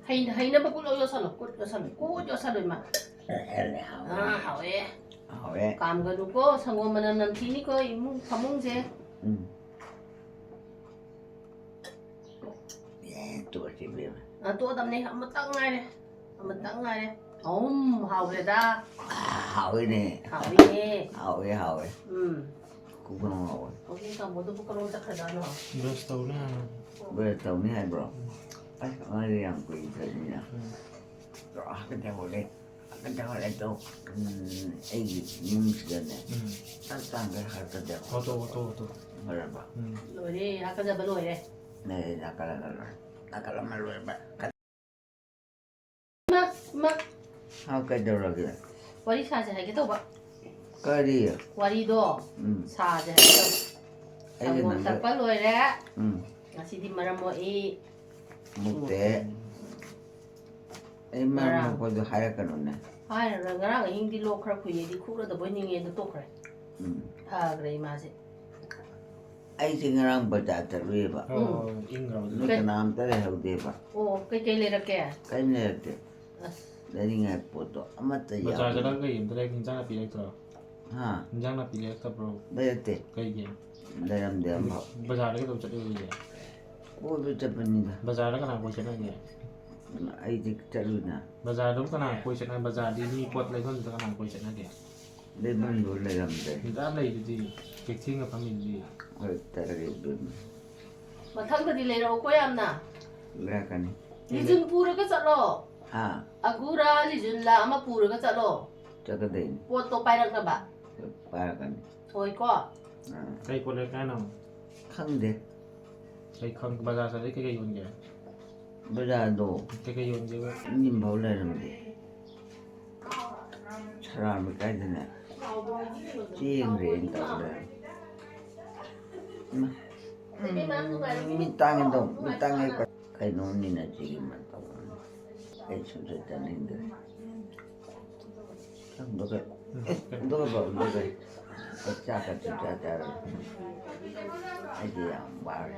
ꯍꯩ-, ꯍꯩꯅꯕ ꯈꯨꯠ ꯂꯣꯏ ꯌꯣꯠꯁꯜꯂꯣ, ꯈꯨꯠ ꯌꯣꯠꯁꯜꯂꯣ, ꯈꯨꯠ ꯌꯣꯠꯁꯜꯂꯣ, ꯏꯃꯥ꯫ ꯍꯥꯎꯋꯦ꯫ ꯑꯥ, ꯍꯥꯎꯋꯦ꯫ ꯍꯥꯎꯋꯦ꯫ ꯀꯥꯝꯒꯅꯨꯀꯣ, ꯁꯪꯒꯣꯝ ꯃꯅꯝ ꯅꯝꯊꯤꯅꯤꯀꯣ, ꯏꯃꯨꯡ ꯐꯃꯨꯡꯁꯦ꯫ ꯎꯝ꯫ ꯑꯦ, ꯇꯣꯛꯑꯁꯤ ꯏꯕꯦꯝꯃ꯫ ꯑ, ꯇꯣꯛꯑꯗꯕꯅꯦ, ꯑꯃꯇꯪ ꯉꯥꯏꯔꯦ꯫ ꯑꯃꯇꯪ ꯉꯥꯏꯔꯦ꯫ ꯑꯍꯨꯝ, ꯍꯥꯎꯈ꯭ꯔꯦꯗ꯫ ꯍꯥꯎꯋꯤꯅꯦ꯫ ꯍꯥꯎꯋꯤꯅꯦ꯫ ꯍꯥꯎꯋꯦ, ꯍꯥꯎꯋꯦ꯫ ꯎꯝ꯫ ꯀꯣꯛ ꯉꯥꯎꯋꯦ꯫ ꯍꯧꯖꯤꯛ ꯀꯥꯡꯕꯨꯗꯨꯕꯨ ꯀꯔꯣꯝ ꯆꯠꯈ꯭ꯔꯖꯥꯠꯅꯣ? ꯕ꯭ꯔꯁ ꯇꯧꯅꯤ ꯍꯥꯏꯕꯅꯤ꯫ ꯕ꯭ꯔꯁ ꯇꯧꯅꯤ ꯍꯥꯏꯕ꯭ꯔꯣ? ꯎꯝ꯫ ꯑꯁ, ꯑꯉꯥꯡꯁꯦ ꯌꯥꯝ ꯀꯨꯏꯗ꯭ꯔꯤꯅꯦ꯫ ꯎꯝ꯫ ꯍꯥꯀꯠꯆ ꯍꯧꯔꯦ꯫ ꯍꯥꯀꯠꯆ ꯍꯧꯔꯦ ꯇꯧ꯫ ꯎꯝ, ꯑꯩꯒꯤ ꯌꯨꯝꯁꯤꯗꯅꯦ꯫ ꯎꯝ꯫ ꯆꯥꯛ ꯆꯥꯡꯈꯩ ꯍꯥꯀꯠꯆꯕ꯫ ꯍꯣ, ꯇꯣ, ꯍꯣ, ꯇꯣ, ꯍꯣ, ꯇꯣ꯫ ꯐꯔꯕ? ꯎꯝ꯫ ꯂꯣꯏꯔꯦ, ꯍꯥꯀꯠꯆꯕ ꯂꯣꯏꯔꯦ꯫ ꯂꯣꯏꯔꯦ, ꯍꯥꯀꯠꯂꯒ ꯂꯣꯏꯔꯦ꯫ ꯍꯥꯀꯠꯂꯝꯃ ꯂꯣꯏꯔꯦ꯫ ꯏꯃꯥ, ꯏꯃꯥ꯫ ꯍꯥꯎ, ꯀꯩꯗꯧꯔꯒꯦ? ꯋꯥꯔꯤ ꯁꯥꯁꯦ ꯍꯥꯏꯒꯦ ꯇꯧꯕ꯫ ꯀꯔꯤ? ꯋꯥꯔꯤꯗꯣ ꯎꯝ꯫ ꯁꯥꯁꯦ ꯍꯥꯏꯒꯦ ꯇꯧꯕ꯫ ꯑꯩꯒ ꯁꯪꯒꯣꯝ ꯅꯪꯒ ꯊꯛꯄ ꯂꯣꯏꯔꯦ꯫ ꯎꯝ꯫ ꯉꯁꯤꯗꯤ ꯃꯔꯝ ꯃꯣꯛꯏ꯫ ꯃꯣꯛꯇꯦ꯫ ꯑꯩ ꯃꯔꯝ ꯉꯔꯥꯡ ꯃꯣꯛꯄꯗꯣ ꯍꯥꯏꯔꯛꯀꯅꯨꯅꯦ꯫ ꯍꯥꯏꯔꯔꯣꯏ꯫ ꯉꯔꯥꯡ ꯑꯍꯤꯡꯗꯤ ꯂꯣꯛ ꯈꯔ ꯈꯨꯏꯌꯦꯗꯤ ꯈꯨꯔꯗꯕꯣꯏ ꯅꯤꯡꯉꯦ, ꯑꯗꯨ ꯇꯣꯛꯈ꯭ꯔꯦ꯫ ꯎꯝ꯫ ꯐꯈ꯭ꯔꯦ ꯏꯃꯥꯁꯦ꯫ ꯑꯩꯁꯦ ꯉꯔꯥꯡ ꯕꯖꯥꯔ ꯆꯠꯂꯨꯏꯕ꯫ ꯑꯣ, ꯎꯝ꯫ ꯏꯪꯈ꯭ꯔꯕ ꯃꯤ ꯑꯗꯨꯗꯤ꯫ ꯀꯩ- ꯀꯅꯥꯝꯇ ꯂꯩꯍꯧꯗꯦꯕ꯫ ꯑꯣ, ꯀꯩꯀꯩ ꯂꯩꯔꯛꯀꯦ? ꯀꯔꯤꯝ ꯂꯩꯔꯛꯇꯦ꯫ ꯑꯁ꯫ ꯂꯩꯅꯤꯡꯉꯥꯏ ꯄꯣꯠꯇꯣ ꯑꯃꯠꯇ ꯕꯖꯥꯔ ꯌꯥꯎꯗꯦ꯫ ꯆꯠꯂꯒ ꯀꯩ ꯑꯝꯇ ꯂꯩ-, ꯏꯟꯖꯥꯡ ꯅꯥꯄꯤ ꯂꯩꯔꯛꯇ꯭ꯔꯣ? ꯍꯥ? ꯏꯟꯖꯥꯡ ꯅꯥꯄꯤ ꯂꯩꯔꯛꯇꯕ꯭ꯔꯣ? ꯂꯩꯔꯛꯇꯦ꯫ ꯀꯩꯒꯤ? ꯂꯩꯔꯝꯗꯦ ꯑꯝꯐꯥꯎ꯫ ꯕꯖꯥꯔꯗ ꯀꯩꯗꯧ ꯆꯠꯂꯨꯏꯕ ꯑꯗꯨꯗꯤ? ꯀꯣꯏꯕ ꯆꯠꯄꯅꯤꯗ꯫ ꯕꯖꯥꯔꯗ ꯀꯅꯥ ꯀꯣꯏ ꯆꯠꯅꯒꯦ? ꯑꯩꯗꯤ ꯆꯠꯂꯨꯏꯅ꯫ ꯕꯖꯥꯔꯗꯕꯨ ꯀꯅꯥ ꯀꯣꯏ ꯆꯠꯅ-, ꯕꯖꯥꯔꯗꯤ ꯃꯤ ꯄꯣꯠ ꯂꯩꯐꯝꯗꯨꯗ ꯀꯅꯥ ꯀꯣꯏ ꯆꯠꯅꯒꯦ? ꯂꯩꯐꯝꯗꯨ ꯂꯩꯔꯝꯗꯦ꯫ ꯃꯌꯥꯝ ꯂꯩꯗꯨꯗꯤ, ꯀꯩꯊꯦꯜꯒ ꯐꯝꯃꯤꯗꯨꯗꯤ꯫ ꯍꯣꯏ, ꯇꯔꯒ ꯏꯕꯦꯝꯃ꯫ ꯃꯊꯪꯗꯗꯤ ꯂꯩꯔꯛꯎꯀꯣ ꯌꯥꯝꯅ꯫ ꯂꯩꯔꯛꯀꯅꯤ꯫ ꯂꯤꯖꯨꯟ ꯄꯨꯔꯒ ꯆꯠꯂꯣ꯫ ꯍꯥ? ꯑꯒꯨꯔꯥ ꯂꯤꯖꯨꯟꯂꯥ ꯑꯃ ꯄꯨꯔꯒ ꯆꯠꯂꯣ꯫ ꯆꯠꯀꯗꯣꯏꯅꯤ꯫ ꯄꯣꯠꯇꯣ ꯄꯥꯏꯔꯛꯅꯕ꯫ ꯄꯥꯏꯔꯛꯀꯅꯤ꯫ ꯍꯣꯏꯀꯣ꯫ ꯑꯥ꯫ ꯀꯩ ꯄꯣꯠ ꯂꯩꯔꯛꯀꯦ ꯍꯥꯏꯅꯣ? ꯈꯪꯗꯦ꯫ ꯀꯩ ꯈꯪ-, ꯕꯖꯥꯔ ꯆꯠꯂꯗꯤ ꯀꯩꯀꯩ ꯌꯣꯟꯒꯦ? ꯕꯖꯥꯔꯗꯣ ꯀꯩꯀꯩ ꯌꯣꯟꯒꯦꯕ? ꯃꯤ ꯑꯝꯐꯥꯎ ꯂꯩꯔꯝꯗꯦ꯫ ꯁꯔꯥꯝ ꯂꯩꯀꯥꯏꯗꯅꯦ ꯆꯦꯟꯈ꯭ꯔꯦꯅ ꯇꯧꯔꯦ꯫ ꯏꯃꯥ꯫ ꯎꯝ, ꯃꯤ ꯇꯥꯡꯉꯦ ꯇꯧ-, ꯃꯤ ꯇꯥꯡꯉꯦ ꯀ-, ꯀꯩꯅꯣꯝꯅꯤꯅ ꯁꯤꯒꯤ ꯃꯇꯧ꯫ ꯑꯩ ꯁꯨꯡꯆꯠ ꯆꯠꯅꯤꯡꯗ꯭ꯔꯦ꯫ ꯑꯗꯨꯒ, ꯑꯦ, ꯑꯗꯨꯒ ꯕꯥꯕꯨꯗ ꯀꯔꯤ? ꯑꯩ ꯆꯥꯛꯀ ꯁꯨꯡꯆꯥ ꯆꯥꯔꯣꯏ꯫ ꯑꯩꯗꯤ ꯌꯥꯝ ꯋꯥꯔꯦ꯫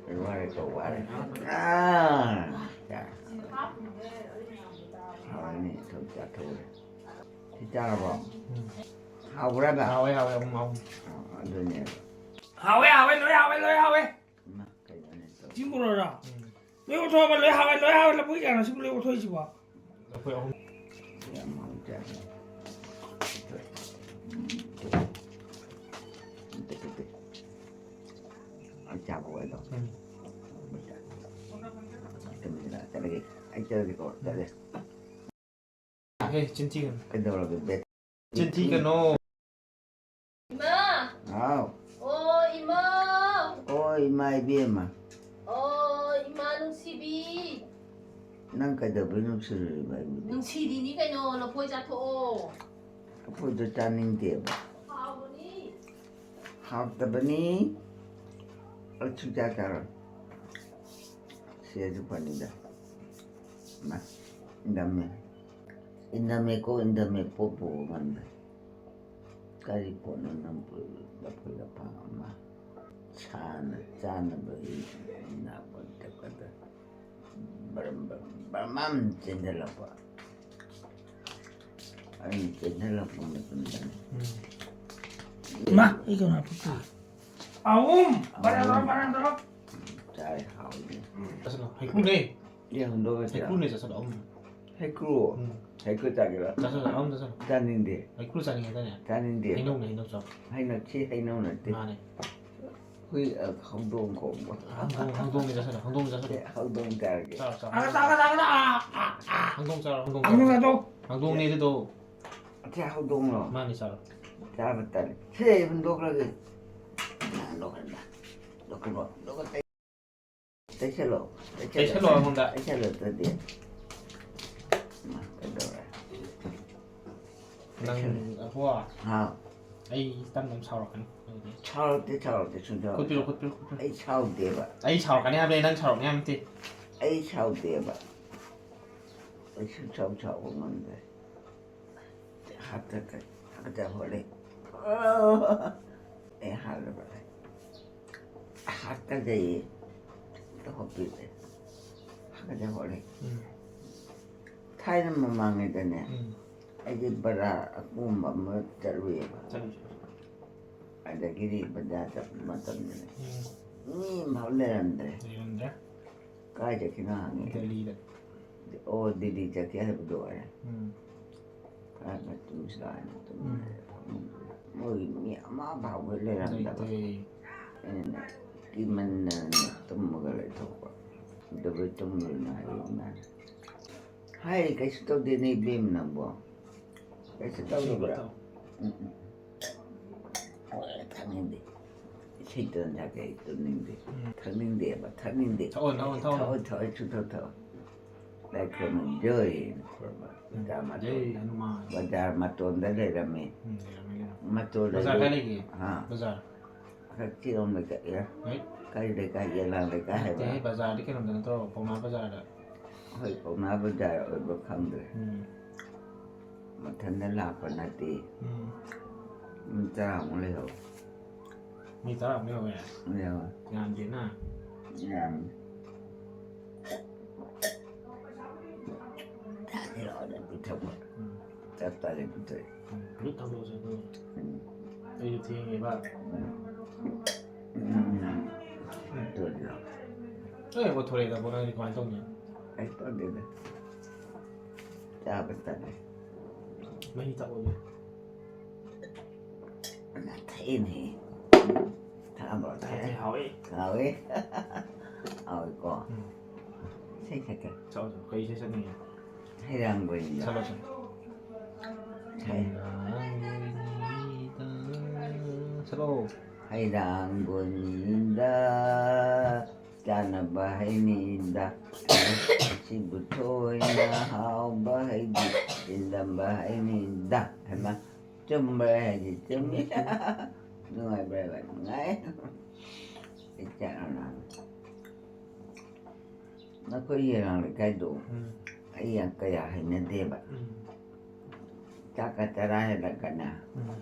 ꯑꯩ ꯋꯥꯔꯦꯀꯣ, ꯋꯥꯔꯦ꯫ ꯑꯥ, ꯆꯥ-, ꯍꯥꯎꯔꯅꯤ, ꯊꯨꯝ ꯆꯥꯊꯣꯛꯎꯔꯦ꯫ ꯁꯤ ꯆꯥꯔꯕꯣ? ꯎꯝ꯫ ꯍꯥꯎꯕ꯭ꯔꯥꯕ? ꯍꯥꯎꯋꯦ, ꯍꯥꯎꯋꯦ, ꯎꯝ, ꯍꯥꯎꯋꯦ꯫ ꯑꯥ, ꯑꯗꯨꯅꯦꯕ꯫ ꯍꯥꯎꯋꯦ, ꯍꯥꯎꯋꯦ, ꯂꯣꯏ ꯍꯥꯎꯋꯦ, ꯂꯣꯏ ꯍꯥꯎꯋꯦ꯫ ꯏꯃꯥ, ꯀꯩꯅꯣꯅꯦ ꯇꯧ-, ꯁꯤ ꯃꯣꯔꯣꯛꯔꯣ? ꯎꯝ꯫ ꯂꯣꯏ ꯑꯣꯠꯊꯣꯛꯑꯕ, ꯂꯣꯏ ꯍꯥꯎꯋꯦ, ꯂꯣꯏ ꯍꯥꯎꯋꯦ꯫ ꯂꯐꯨ ꯀꯌꯥꯅꯣ ꯁꯤꯕꯨ ꯂꯣꯏ ꯑꯣꯠꯊꯣꯛꯏꯁꯤꯕꯣ? ꯑꯩꯈꯣꯏ ꯑꯍꯨꯝ꯫ ꯌꯥꯝ ꯍꯥꯎꯖꯥꯠꯅꯤ꯫ ꯑꯝꯇ ꯄꯤꯗꯦ꯫ ꯑꯩ ꯆꯥꯕ ꯑꯣꯏꯗꯣ꯫ ꯎꯝ꯫ ꯇꯨꯃꯤꯟꯅ ꯆꯠꯂꯒꯦ꯫ ꯑꯩ ꯆꯠꯂꯒꯦꯀꯣ꯫ ꯆꯠꯂꯦ꯫ ꯍꯦ, ꯆꯤꯟꯊꯤꯒꯅꯨ꯫ ꯀꯩꯗꯧꯔꯒꯦ, ꯕꯦꯠ? ꯆꯤꯟꯊꯤꯒꯅꯨ꯫ ꯏꯃꯥ! ꯍꯥꯎ꯫ ꯑꯣ, ꯏꯃꯥ! ꯑꯣ, ꯏꯃꯥ ꯏꯕꯦꯝꯃ꯫ ꯑꯣ, ꯏꯃꯥ ꯅꯨꯡꯁꯤꯕꯤ! ꯅꯪ ꯀꯩꯗꯧꯕꯩ ꯅꯨꯡꯁꯤꯔꯨꯔꯤꯕ ꯑꯩꯕꯨꯗꯤ? ꯅꯨꯡꯁꯤꯔꯤꯅꯤ ꯀꯩꯅꯣ, ꯂꯐꯣꯏ ꯆꯥꯊꯣꯛꯑꯣ꯫ ꯂꯐꯣꯏꯗꯣ ꯆꯥꯅꯤꯡꯗꯦꯕ꯫ ꯍꯥꯎꯕꯅꯤ꯫ ꯍꯥꯎꯇꯕꯅꯤ꯫ ꯑꯩ ꯁꯨꯡꯆꯥ ꯆꯥꯔꯣꯏ꯫ ꯁꯦꯁꯨ ꯐꯅꯤꯗ꯫ ꯃꯥ꯫ ꯏꯟꯗꯝꯃꯦ꯫ ꯏꯟꯗꯝꯃꯦꯀꯣ, ꯏꯟꯗꯝꯃꯦ ꯄꯣꯠꯄꯨ ꯉꯝꯗꯦ꯫ ꯀꯔꯤ ꯄꯣꯠꯅꯣ ꯅꯪ ꯄꯨꯔꯛꯏ? ꯂꯐꯣꯏ ꯂꯐꯥꯡ ꯑꯃ ꯁꯥꯅ ꯆꯥꯅꯕꯒꯤ ꯏꯅꯥꯛ ꯈꯨꯟꯕꯗ ꯕꯔꯝ ꯕꯔꯝ ꯕꯔꯝ ꯆꯦꯟꯁꯤꯜꯂꯛꯄ꯫ ꯑꯩꯅ ꯆꯦꯟꯁꯤꯜꯂꯛꯄ ꯃꯇꯝꯗꯅꯦ꯫ ꯎꯝ꯫ ꯏꯃꯥ, ꯑꯩ ꯀꯩꯅꯣ ꯍꯥꯞꯄꯛꯇ꯭ꯔꯤ꯫ ꯑꯍꯨꯝ! ꯕꯔꯥ ꯇꯧꯔꯣ, ꯕꯔꯥ ꯇꯧꯔꯣ꯫ ꯆꯥꯏ, ꯍꯥꯎꯏ꯫ ꯆꯥꯁꯤꯜꯂꯣ꯫ ꯍꯩꯀ꯭ꯔꯨꯅꯦ꯫ ꯑꯦ, ꯍꯨꯟꯗꯣꯛꯑꯒ ꯆꯥ꯫ ꯍꯩꯀ꯭ꯔꯨꯅꯦ, ꯆꯥꯁꯤꯜꯂꯣ꯫ ꯑꯍꯨꯝ꯫ ꯍꯩꯀ꯭ꯔꯨ? ꯎꯝ꯫ ꯍꯩꯀ꯭ꯔꯨ ꯆꯥꯒꯦꯔꯥ? ꯆꯥꯁꯤꯜꯂꯣ, ꯑꯍꯨꯝ ꯆꯥꯁꯤꯜꯂꯣ꯫ ꯆꯥꯅꯤꯡꯗꯦ꯫ ꯍꯩꯀ꯭ꯔꯨ ꯆꯥꯅꯤꯡꯉꯦꯗꯥꯏꯅꯦ? ꯆꯥꯅꯤꯡꯗꯦ꯫ ꯍꯩꯅꯧꯅꯦ, ꯍꯩꯅꯧ ꯆꯥꯎ꯫ ꯍꯩꯅꯧ, ꯁꯤ ꯍꯩꯅꯧ ꯅꯠꯇꯦ꯫ ꯃꯥꯅꯦ꯫ ꯍꯨꯏ, ꯑ, ꯍꯧꯗꯣꯡ ꯈꯣꯡꯕ꯫ ꯍꯧꯗꯣꯡ, ꯍꯧꯗꯣꯡꯅꯦ, ꯆꯥꯁꯤꯜꯂꯣ, ꯍꯧꯗꯣꯡ ꯆꯥꯁꯤꯜꯂꯣ꯫ ꯁꯦ, ꯍꯧꯗꯣꯡ ꯆꯥꯔꯒꯦ꯫ ꯆꯥꯔꯣ, ꯆꯥꯔꯣ꯫ ꯑ, ꯆꯥꯒꯅꯨ, ꯆꯥꯒꯅꯨ, ꯑ, ꯑ, ꯑ꯫ ꯍꯧꯗꯣꯡ ꯆꯥꯔꯣ, ꯍꯧꯗꯣꯡ ꯍꯧꯗꯣꯡ ꯆꯥꯔꯣ꯫ ꯆꯥꯊꯣꯛ꯫ ꯍꯧꯗꯣꯡꯅꯦ ꯑꯗꯨꯗꯣ꯫ ꯁꯦ, ꯍꯧꯗꯣꯡꯂꯣ? ꯃꯥꯅꯦ, ꯆꯥꯔꯣ꯫ ꯆꯥꯕ ꯇꯜꯂꯦ꯫ ꯁꯦ, ꯍꯨꯟꯗꯣꯛꯈ꯭ꯔꯒꯦ꯫ ꯍꯨꯟꯗꯣꯛꯈ꯭ꯔꯒꯦ꯫ ꯍꯨꯟꯗꯣꯛꯈ꯭ꯔꯣ, ꯍꯨꯟꯗꯣꯛꯈ꯭ꯔꯣ꯫ ꯇꯩꯁꯜꯂꯣ, ꯇꯩꯁꯜꯂꯣ꯫ ꯇꯩꯁꯜꯂꯣ ꯑꯩꯉꯣꯟꯗ꯫ ꯇꯩꯁꯜꯂꯣ ꯑꯗꯨꯗꯤ꯫ ꯃꯥ, ꯀꯩꯗꯧꯔꯦ? ꯅꯪ, ꯇꯩꯁꯜꯂꯣ꯫ ꯑꯕꯣ꯫ ꯍꯥꯎ꯫ ꯑꯩ ꯇꯝ ꯇꯝ ꯁꯥꯎꯔꯛꯀꯅꯤ ꯑꯗꯨꯗꯤ꯫ ꯁꯥꯎꯔꯛꯇꯦ, ꯁꯥꯎꯔꯛꯇꯦ, ꯁꯨꯡꯁꯥꯎ ꯈꯨꯠ ꯄꯤꯔꯣ, ꯈꯨꯠ ꯄꯤꯔꯣ, ꯈꯨꯠ ꯄꯤꯔꯣ꯫ ꯑꯩ ꯁꯥꯎꯗꯦꯕ꯫ ꯑꯩ ꯁꯥꯎꯔꯛꯀꯅꯤ ꯍꯥꯏꯕꯅꯦ, ꯅꯪ ꯁꯥꯎꯔꯛꯅꯤ ꯍꯥꯏꯕ ꯅꯠꯇꯦ꯫ ꯑꯩ ꯁꯥꯎꯗꯦꯕ꯫ ꯑꯩ ꯁꯨꯡꯁꯥꯎ ꯁꯥꯎꯕ ꯉꯝꯗꯦ꯫ ꯍꯥꯠꯇ ꯀꯩ, ꯍꯥꯠꯇ ꯍꯣꯠꯂꯦ꯫ ꯑꯩ ꯍꯥꯠꯂꯕ꯫ ꯍꯥꯠꯀꯖꯩꯌꯦ꯫ ꯍꯦꯛꯇ ꯍꯣꯠꯄꯤꯔꯦ꯫ ꯍꯥꯠꯀꯖ ꯍꯣꯠꯂꯦ꯫ ꯎꯝ꯫ ꯊꯥꯏꯅ ꯃꯃꯥꯡꯉꯩꯗꯅꯦ, ꯎꯝ꯫ ꯑꯩꯗꯤ ꯕꯖꯥꯔ ꯑꯀꯣꯝꯕ ꯑꯃ ꯆꯠꯂꯨꯏꯌꯦꯕ꯫ ꯆꯠꯂꯨ, ꯆꯠꯂꯨ꯫ ꯑꯗꯒꯤꯗꯤ ꯕꯖꯥꯔ ꯆꯠꯄ ꯃꯇꯝꯗꯅꯦ, ꯎꯝ꯫ ꯃꯤ ꯑꯃꯐꯥꯎ ꯂꯩꯔꯝꯗ꯭ꯔꯦ꯫ ꯂꯩꯔꯝꯗ꯭ꯔꯦ꯫ ꯀꯥꯏ ꯆꯠꯈꯤꯅꯣ ꯍꯪꯉꯦ꯫ ꯗꯦꯜꯂꯤꯗ꯫ ꯑꯣ, ꯗꯦꯜꯂꯤ ꯆꯠꯈꯤ ꯍꯥꯏꯕꯗꯣ ꯑꯣꯏꯔꯦ꯫ ꯎꯝ꯫ ꯀꯥꯏ ꯃꯇꯨꯡ ꯁꯥꯏꯅ ꯇꯨꯝ ꯎꯝ꯫ ꯂꯩꯔꯦ ꯐꯃꯨꯡꯗꯨꯗ꯫ ꯃꯣꯏꯒꯤ ꯃꯤ ꯑꯃ ꯐꯥꯎꯕ ꯂꯩꯔꯝꯗꯕ꯫ ꯂꯩꯇꯦ꯫ ꯑꯩꯅ ꯀꯤꯃꯟꯗꯅ ꯇꯨꯝꯃꯒ ꯂꯩꯊꯣꯛꯄ꯫ ꯀꯩꯗꯧꯕꯩ ꯇꯨꯝꯃꯤꯅꯣ ꯍꯥꯏꯕ ꯃꯥꯅ꯫ ꯍꯥꯏ, "ꯀꯩꯁꯨ ꯇꯧꯗꯦꯅꯦ ꯏꯕꯦꯝꯃ ꯅꯪꯕꯣ꯫ ꯀꯩꯁꯨ ꯇꯧꯗꯕ꯭ꯔꯥ?" ꯇꯧ꯫ ꯎꯝ, ꯎꯝ꯫ ꯍꯣꯏ, ꯊꯛꯅꯤꯡꯗꯦ꯫ ꯏꯁꯩ ꯇꯣꯟ ꯊꯛꯀꯦ ꯑꯩ ꯇꯨꯝꯅꯤꯡꯗꯦ꯫ ꯎꯝ꯫ ꯊꯛꯅꯤꯡꯗꯦꯕ, ꯊꯛꯅꯤꯡꯗꯦ꯫ ꯊꯛꯑꯣ, ꯊꯛꯑꯣ, ꯊꯛꯑꯣ꯫ ꯊꯛꯑꯣ, ꯊꯛꯑꯣ, ꯁꯨꯡꯊꯛ ꯊꯛꯑꯣ꯫ ꯂꯥꯏ ꯈꯨꯔꯨꯝꯃꯣ, ꯖꯣꯏ ꯈꯨꯔꯨꯝꯃꯣ꯫ ꯎꯝ, ꯕꯖꯥꯔ ꯃꯇꯣꯟ-, ꯖꯣꯏ ꯍꯅꯨꯃꯥꯟ꯫ ꯕꯖꯥꯔ ꯃꯇꯣꯟꯗ ꯂꯩꯔꯝꯃꯤ꯫ ꯎꯝ, ꯂꯩꯔꯝꯃꯤ, ꯂꯩꯔꯝꯃꯤ꯫ ꯃꯇꯣꯟ ꯕꯖꯥꯔ ꯂꯩꯔꯝꯃꯤ꯫ ꯀꯥꯏ ꯂꯩꯒꯦ? ꯍꯥ? ꯕꯖꯥꯔ꯫ ꯀꯛꯆꯤꯡꯔꯣꯝ ꯂꯩꯀꯥꯏ, ꯑꯦ? ꯍꯣꯏ꯫ ꯀꯔꯤ ꯂꯩꯀꯥꯏ? ꯌꯦꯂꯥꯡ ꯂꯩꯀꯥꯏ ꯍꯥꯏꯕ꯭ꯔꯥ? ꯅꯠꯇꯦꯍꯦ, ꯕꯖꯥꯔꯗꯤ ꯀꯩꯅꯣꯗ ꯅꯠꯇ꯭ꯔꯣ? ꯄꯥꯎꯅꯥ ꯕꯖꯥꯔꯗ꯫ ꯑꯩꯈꯣꯏ ꯀꯧꯅꯥ ꯕꯖꯥꯔ ꯑꯣꯏꯕ ꯈꯪꯗ꯭ꯔꯦ꯫ ꯎꯝ꯫ ꯃꯊꯟꯇ ꯂꯥꯛꯄ ꯅꯠꯇꯦ꯫ ꯎꯝ꯫ ꯃꯤ ꯇꯔꯥꯃꯨꯛ ꯂꯩꯍꯧꯋꯦ꯫ ꯃꯤ ꯇꯔꯥꯃꯨꯛ ꯂꯩꯍꯧꯋꯦ? ꯂꯩꯍꯧꯋꯦ꯫ ꯌꯥꯝꯗꯦꯅ꯫ ꯌꯥꯝꯗꯦ꯫ ꯆꯥꯁꯤ ꯂꯥꯛꯑꯣꯅ ꯄꯤꯊꯛꯄ꯫ ꯎꯝ꯫ ꯆꯞ ꯆꯥꯅ ꯄꯤꯊꯛꯑꯦ꯫ ꯎꯝ, ꯐꯨꯔꯤꯠ ꯊꯥꯗꯣꯛꯑꯁꯦ ꯑꯗꯨꯒ꯫ ꯎꯝ꯫ ꯑꯩꯁꯨ ꯊꯦꯡꯉꯦꯕ꯫ ꯎꯝ꯫ ꯎꯝ꯫ ꯇꯧꯔꯤꯔꯣ? ꯑꯦ, ꯑꯣꯊꯣꯔꯦꯗ ꯕꯣ, ꯅꯪꯗꯤ ꯀꯃꯥꯏꯅ ꯇꯧꯅꯤ? ꯑꯩ ꯇꯧꯗꯦꯗ꯫ ꯆꯥꯕ ꯇꯜꯂꯦ꯫ ꯃꯍꯤ ꯊꯛꯑꯣ꯫ ꯊꯛꯏꯅꯦ꯫ ꯊꯛꯑꯝꯕ꯭ꯔꯣ? ꯊꯛꯑꯦ, ꯍꯥꯎꯋꯦ꯫ ꯍꯥꯎꯋꯦ꯫ ꯍꯥꯎꯋꯦꯀꯣ? ꯎꯝ꯫ ꯏꯁꯩ ꯁꯛꯀꯦ꯫ ꯁꯛꯑꯣ, ꯁꯛꯑꯣ꯫ ꯀꯩ ꯏꯁꯩ ꯁꯛꯅꯤꯡꯉꯦ? ꯍꯩꯔꯥꯡꯕꯣꯏꯅꯤꯗ꯫ ꯁꯛꯂꯣ, ꯁꯛꯂꯣ꯫ ꯍꯩ꯫ ꯍꯩꯔꯥꯡꯕꯣꯏꯅꯤꯗ꯫ ꯁꯛꯂꯣ꯫ ꯍꯩꯔꯥꯡꯕꯣꯏꯅꯤꯗ꯫ ꯆꯥꯅꯕ ꯍꯩꯅꯤꯗ, ꯁꯤꯕꯨ ꯊꯣꯏꯅ ꯍꯥꯎꯕ ꯍꯩꯗꯤ, ꯏꯜꯂꯝꯕ ꯍꯩꯅꯤꯗ꯫ ꯍꯩꯃꯥ, ꯆꯨꯝꯕ꯭ꯔꯥ ꯍꯥꯏꯗꯤ ꯆꯨꯝꯃꯤ꯫ ꯅꯨꯡꯉꯥꯏꯕ꯭ꯔꯥ ꯍꯥꯏꯕ ꯅꯨꯡꯉꯥꯏ꯫ ꯑꯩ ꯆꯥꯛ ꯌꯥꯝ ꯂꯥꯝꯃꯦ꯫ ꯅꯈꯣꯏ ꯌꯦꯂꯥꯡ ꯂꯩꯀꯥꯏꯗꯣ ꯎꯝ꯫ ꯑꯩ ꯌꯥꯝ ꯀꯌꯥ ꯍꯩꯅꯗꯦꯕ꯫ ꯎꯝ꯫ ꯆꯥꯛꯀ ꯆꯔꯥ ꯍꯦꯜꯂꯛꯀꯅꯤ꯫ ꯎꯝ꯫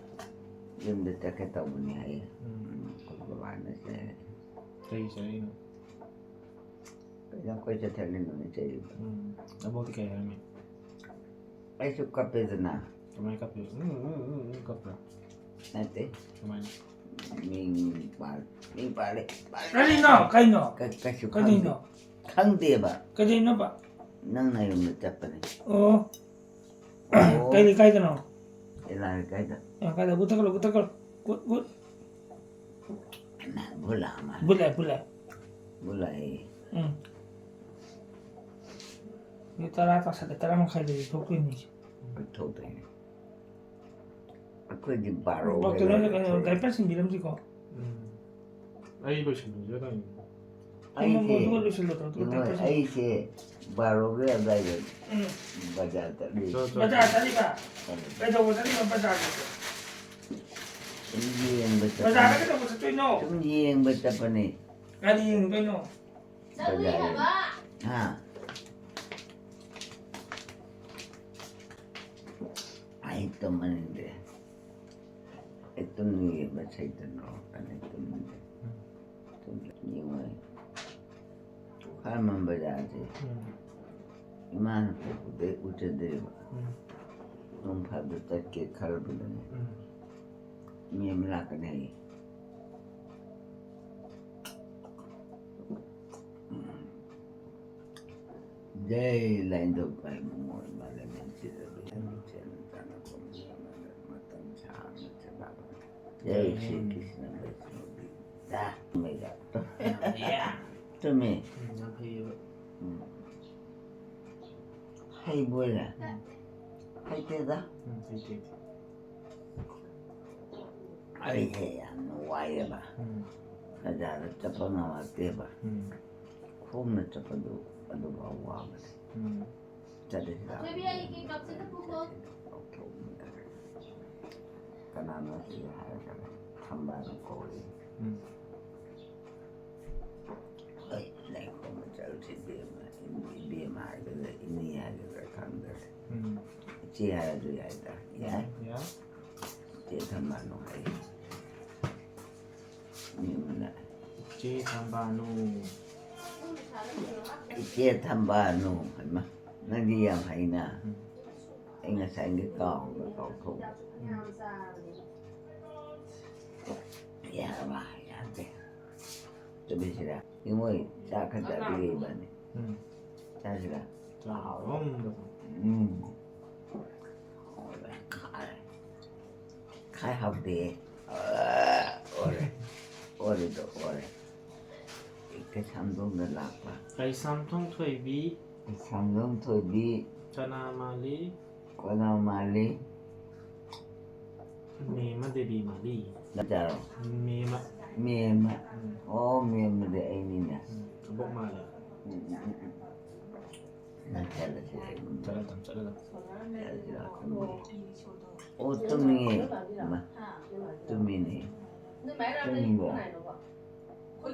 ꯌꯨꯝꯗ ꯆꯠꯀꯦ ꯇꯧꯕꯅꯤ ꯍꯥꯏꯌꯦ꯫ ꯎꯝ꯫ ꯎꯝ, ꯑꯩꯈꯣꯏ ꯕꯕꯥꯅ ꯆꯩꯔꯦ꯫ ꯀꯩ ꯆꯩꯔꯛꯏꯅꯣ? ꯀꯩꯗꯧ ꯀꯣꯏ ꯆꯠꯊꯠꯂꯤꯅꯣꯅꯦ ꯆꯩꯔꯤꯕ? ꯎꯝ꯫ ꯅꯕꯣꯛꯇꯤ ꯀꯩ ꯍꯥꯏꯔꯝꯃꯤ? ꯑꯩꯁꯨ ꯀꯞꯄꯦꯗꯅ꯫ ꯀꯃꯥꯏꯅ ꯀꯞꯄꯤꯕ? ꯎꯝ, ꯎꯝ, ꯎꯝ, ꯎꯝ ꯀꯞꯄ꯭ꯔꯥ? ꯅꯠꯇꯦ꯫ ꯀꯃꯥꯏꯅ? ꯃꯤꯡ ꯄꯥꯜ-, ꯃꯤꯡ ꯄꯥꯜꯂꯦ, ꯄꯥꯜꯂꯦ꯫ ꯀꯔꯤꯅꯣ? ꯀꯩꯅꯣ? ꯀ-, ꯀꯩꯁꯨ ꯀꯔꯤꯅꯣ? ꯈꯪꯗꯦ꯫ ꯈꯪꯗꯦꯕ꯫ ꯀꯩꯗꯧꯅꯣꯕ? ꯅꯪ ꯅꯌꯨꯝꯗ ꯆꯠꯄꯅꯦ꯫ ꯑꯣ꯫ ꯑꯣ꯫ ꯀꯩ ꯂꯩꯀꯥꯏꯗꯅꯣ? ꯏꯂꯥ ꯂꯩꯀꯥꯏꯗ꯫ ꯑ, ꯀꯥꯏꯗ? ꯕꯨꯠ ꯊꯛꯀꯠꯂꯣ, ꯕꯨꯠ ꯊꯛꯀꯠꯂꯣ꯫ ꯕꯨꯠ, ꯕꯨꯠ꯫ ꯕꯨꯠ ꯂꯥꯛꯑ ꯃꯥꯜꯂꯦ꯫ ꯕꯨꯠ ꯂꯥꯛꯑꯦ, ꯕꯨꯠ ꯂꯥꯛꯑꯦ꯫ ꯕꯨꯠ ꯂꯥꯛꯑꯦ꯫ ꯎꯝ꯫ ꯃꯤꯅꯤꯠ ꯇꯔꯥ ꯇꯥꯁꯜꯂꯦ, ꯇꯔꯥ ꯃꯈꯥꯏꯗꯗꯤ ꯊꯣꯛꯇꯣꯏꯅꯤ꯫ ꯊꯣꯛꯇꯣꯏꯅꯤ꯫ ꯑꯩꯈꯣꯏꯗꯤ ꯕꯥꯔꯣ ꯕꯥꯛꯇꯣ ꯅꯪꯅ ꯀꯩꯅꯣ ꯍꯦꯜꯂꯦ꯫ ꯗꯥꯏꯄꯔ ꯁꯤꯟꯕꯤꯔꯝꯁꯤꯀꯣ꯫ ꯎꯝ꯫ ꯑꯩ ꯂꯣꯏꯁꯤꯜꯂꯨꯁꯤꯔ ꯈꯪꯗꯦ꯫ ꯑꯩꯁꯦ, ꯑꯗꯨꯒ ꯂꯣꯏꯁꯤꯜꯂꯣ, ꯑꯗꯨꯒ ꯏꯕꯨꯡꯉꯣ, ꯗꯥꯏꯄꯔ ꯁꯤꯟꯕꯤꯔꯣ꯫ ꯑꯩꯁꯦ ꯕꯥꯔꯣꯒꯤ ꯑꯗꯨꯋꯥꯏꯗ ꯎꯝ꯫ ꯕꯖꯥꯔ ꯆꯠꯂꯤ꯫ ꯆꯠꯂꯣ, ꯆꯠꯂꯣ꯫ ꯕꯖꯥꯔ ꯆꯠꯂꯤꯕ? ꯆꯠꯂꯤ꯫ ꯀꯩꯗꯧꯕ ꯆꯠꯂꯤꯕ ꯕꯖꯥꯔꯗ? ꯁꯨꯝ ꯌꯦꯡꯕ ꯆꯠꯄꯅꯤ꯫ ꯕꯖꯥꯔꯗ ꯀꯩꯗꯧꯕ ꯆꯠꯇꯣꯏꯅꯣ? ꯁꯨꯝ ꯌꯦꯡꯕ ꯆꯠꯄꯅꯤ꯫ ꯀꯔꯤ ꯌꯦꯡꯗꯣꯏꯅꯣ? ꯕꯖꯥꯔꯗ꯫ ꯍꯥ? ꯑꯩ ꯇꯨꯝꯃꯅꯤꯡꯗꯦ꯫ ꯑꯩ ꯇꯨꯝꯅꯤꯡꯉꯦ, ꯃꯁꯩꯗꯅꯣ ꯀꯥꯟꯗ ꯇꯨꯝꯅꯤꯡꯗꯦ꯫ ꯇꯨꯝꯅꯤꯡꯉꯣꯏ꯫ ꯈ꯭ꯋꯥꯏꯔꯝꯕꯟ ꯕꯖꯥꯔꯁꯦ ꯎꯝ꯫ ꯏꯃꯥꯅ ꯄꯣꯛꯄꯗꯩ ꯎꯖꯗ꯭ꯔꯦꯕ꯫ ꯎꯝ꯫ ꯅꯣꯡ ꯐꯥꯗꯣꯛ ꯆꯠꯀꯦ ꯈꯜꯂꯕꯗꯅꯦ, ꯎꯝ꯫ ꯃꯤ ꯑꯃ ꯂꯥꯛꯀꯅꯤ ꯍꯥꯏꯌꯦ꯫ ꯎꯝ꯫ ꯖꯩ ꯂꯥꯏꯅꯤꯡꯊꯧ ꯏꯕꯨꯡꯉꯣ ꯏꯃꯥ ꯂꯩꯃꯦꯟ ꯁꯤꯗ ꯂꯣꯏꯁꯪ ꯁꯦꯟ ꯇꯥꯟꯅꯐꯝ ꯃꯇꯝ ꯁꯥꯡꯅ ꯆꯠꯅꯕ꯫ ꯖꯩ ꯁ꯭ꯔꯤ ꯀ꯭ꯔꯤꯁꯅ ꯕꯩꯁꯅꯣꯗꯤ ꯗꯥ ꯃꯩꯔꯥ꯫ ꯇꯨꯝꯃꯦ꯫ ꯎꯝ, ꯌꯥꯝ ꯐꯩꯌꯦꯕ꯫ ꯎꯝ꯫ ꯍꯩꯕꯣꯏꯔꯦ? ꯎꯝ꯫ ꯍꯩꯇꯦꯗ꯫ ꯎꯝ, ꯍꯩꯇꯦ, ꯍꯩꯇꯦ꯫ ꯑꯩꯁꯦ ꯌꯥꯝꯅ ꯋꯥꯏꯑꯦꯕ꯫ ꯎꯝ꯫ ꯕꯖꯥꯔꯗ ꯆꯠꯄ ꯉꯝꯃꯛꯇꯦꯕ꯫ ꯎꯝ꯫ ꯈꯣꯡꯅ ꯆꯠꯄꯗꯨ ꯑꯗꯨꯐꯥꯎ ꯋꯥꯕꯅꯦ꯫ ꯎꯝ꯫ ꯆꯠꯂꯁꯤꯔꯥ? ꯊꯣꯏꯕꯤ, ꯑꯩꯒꯤ ꯀꯞꯁꯤꯗ ꯄꯨꯈꯣ꯫ ꯀꯅꯥꯅꯣ ꯁꯤ ꯍꯥꯏꯔꯒ ꯊꯝꯕꯥꯜ ꯀꯧꯔꯤ꯫ ꯎꯝ꯫ ꯍꯣꯏ, ꯂꯥꯏꯈꯣꯝꯕ ꯆꯠꯂꯨꯁꯤ ꯏꯕꯦꯝꯃ, ꯏꯕꯦꯝꯃ ꯍꯥꯏꯒꯗ꯭ꯔꯥ, ꯏꯅꯦ ꯍꯥꯏꯒꯗ꯭ꯔꯥ ꯈꯪꯗ꯭ꯔꯦ꯫ ꯎꯝ꯫ ꯏꯆꯦ ꯍꯥꯏꯔꯁꯨ ꯌꯥꯏꯗ, ꯌꯥꯏ꯫ ꯌꯥꯏ꯫ ꯏꯆꯦ ꯊꯝꯕꯥꯜꯅꯨ ꯍꯥꯏ꯫ ꯃꯤ ꯑꯃꯅ ꯏꯆꯦ ꯊꯝꯕꯥꯜꯅꯨ꯫ ꯏꯆꯦ ꯊꯝꯕꯥꯜꯅꯨ ꯍꯥꯏꯃ, ꯅꯪꯗꯤ ꯌꯥꯝ ꯍꯩꯅ꯫ ꯎꯝ꯫ ꯑꯩ ꯉꯁꯥꯏꯒꯤ ꯀꯥꯎꯕ ꯀꯥꯎꯊꯣꯛꯄ꯫ ꯎꯝ꯫ ꯌꯥꯔꯕ? ꯌꯥꯗꯦ꯫ ꯆꯠꯂꯁꯤꯔꯥ? ꯏꯃꯣꯏ, ꯆꯥꯛ ꯈꯔ ꯆꯥꯕꯤꯔꯛꯏꯕꯅꯤ꯫ ꯎꯝ꯫ ꯆꯥꯁꯤꯔꯥ? ꯆꯥꯔꯣ꯫ ꯎꯝ꯫ ꯈꯥꯏ ꯍꯥꯎꯗꯦ꯫ ꯑꯣꯔꯦ꯫ ꯑꯣꯔꯦꯗꯣ ꯑꯣꯔꯦ꯫ ꯀꯩꯁꯥꯝꯊꯣꯡꯗ ꯂꯥꯛꯄ꯫ ꯀꯩꯁꯥꯝꯊꯣꯡ ꯊꯣꯏꯕꯤ꯫ ꯀꯩꯁꯥꯝꯊꯣꯡ ꯊꯣꯏꯕꯤ꯫ ꯀꯅꯥ ꯃꯥꯜꯂꯤ? ꯀꯅꯥ ꯃꯥꯜꯂꯤ? ꯃꯦꯃ ꯗꯦꯕꯤ ꯃꯥꯜꯂꯤ꯫ ꯅꯠꯇ꯭ꯔꯣ? ꯃꯦꯃ꯫ ꯃꯦꯃ꯫ ꯎꯝ꯫ ꯑꯣ, ꯃꯦꯃꯗꯤ ꯑꯩꯅꯤꯅꯦ꯫ ꯎꯝ, ꯑꯕꯣꯛ ꯃꯥꯜꯂꯦ꯫ ꯎꯝ, ꯎꯝ, ꯎꯝ, ꯎꯝ꯫ ꯅꯪ ꯆꯠꯂꯁꯤ꯫ ꯆꯠꯂꯗꯝ, ꯆꯠꯂꯗꯝ꯫ ꯆꯠꯂꯁꯤꯔꯥ ꯈꯪꯗꯦ꯫ ꯑꯣ, ꯇꯨꯝꯅꯤꯡꯉꯦ꯫ ꯏꯃꯥ, ꯇꯨꯝꯃꯤꯅꯦ꯫ ꯇꯨꯝꯅꯤꯡꯕ꯭ꯔꯣ?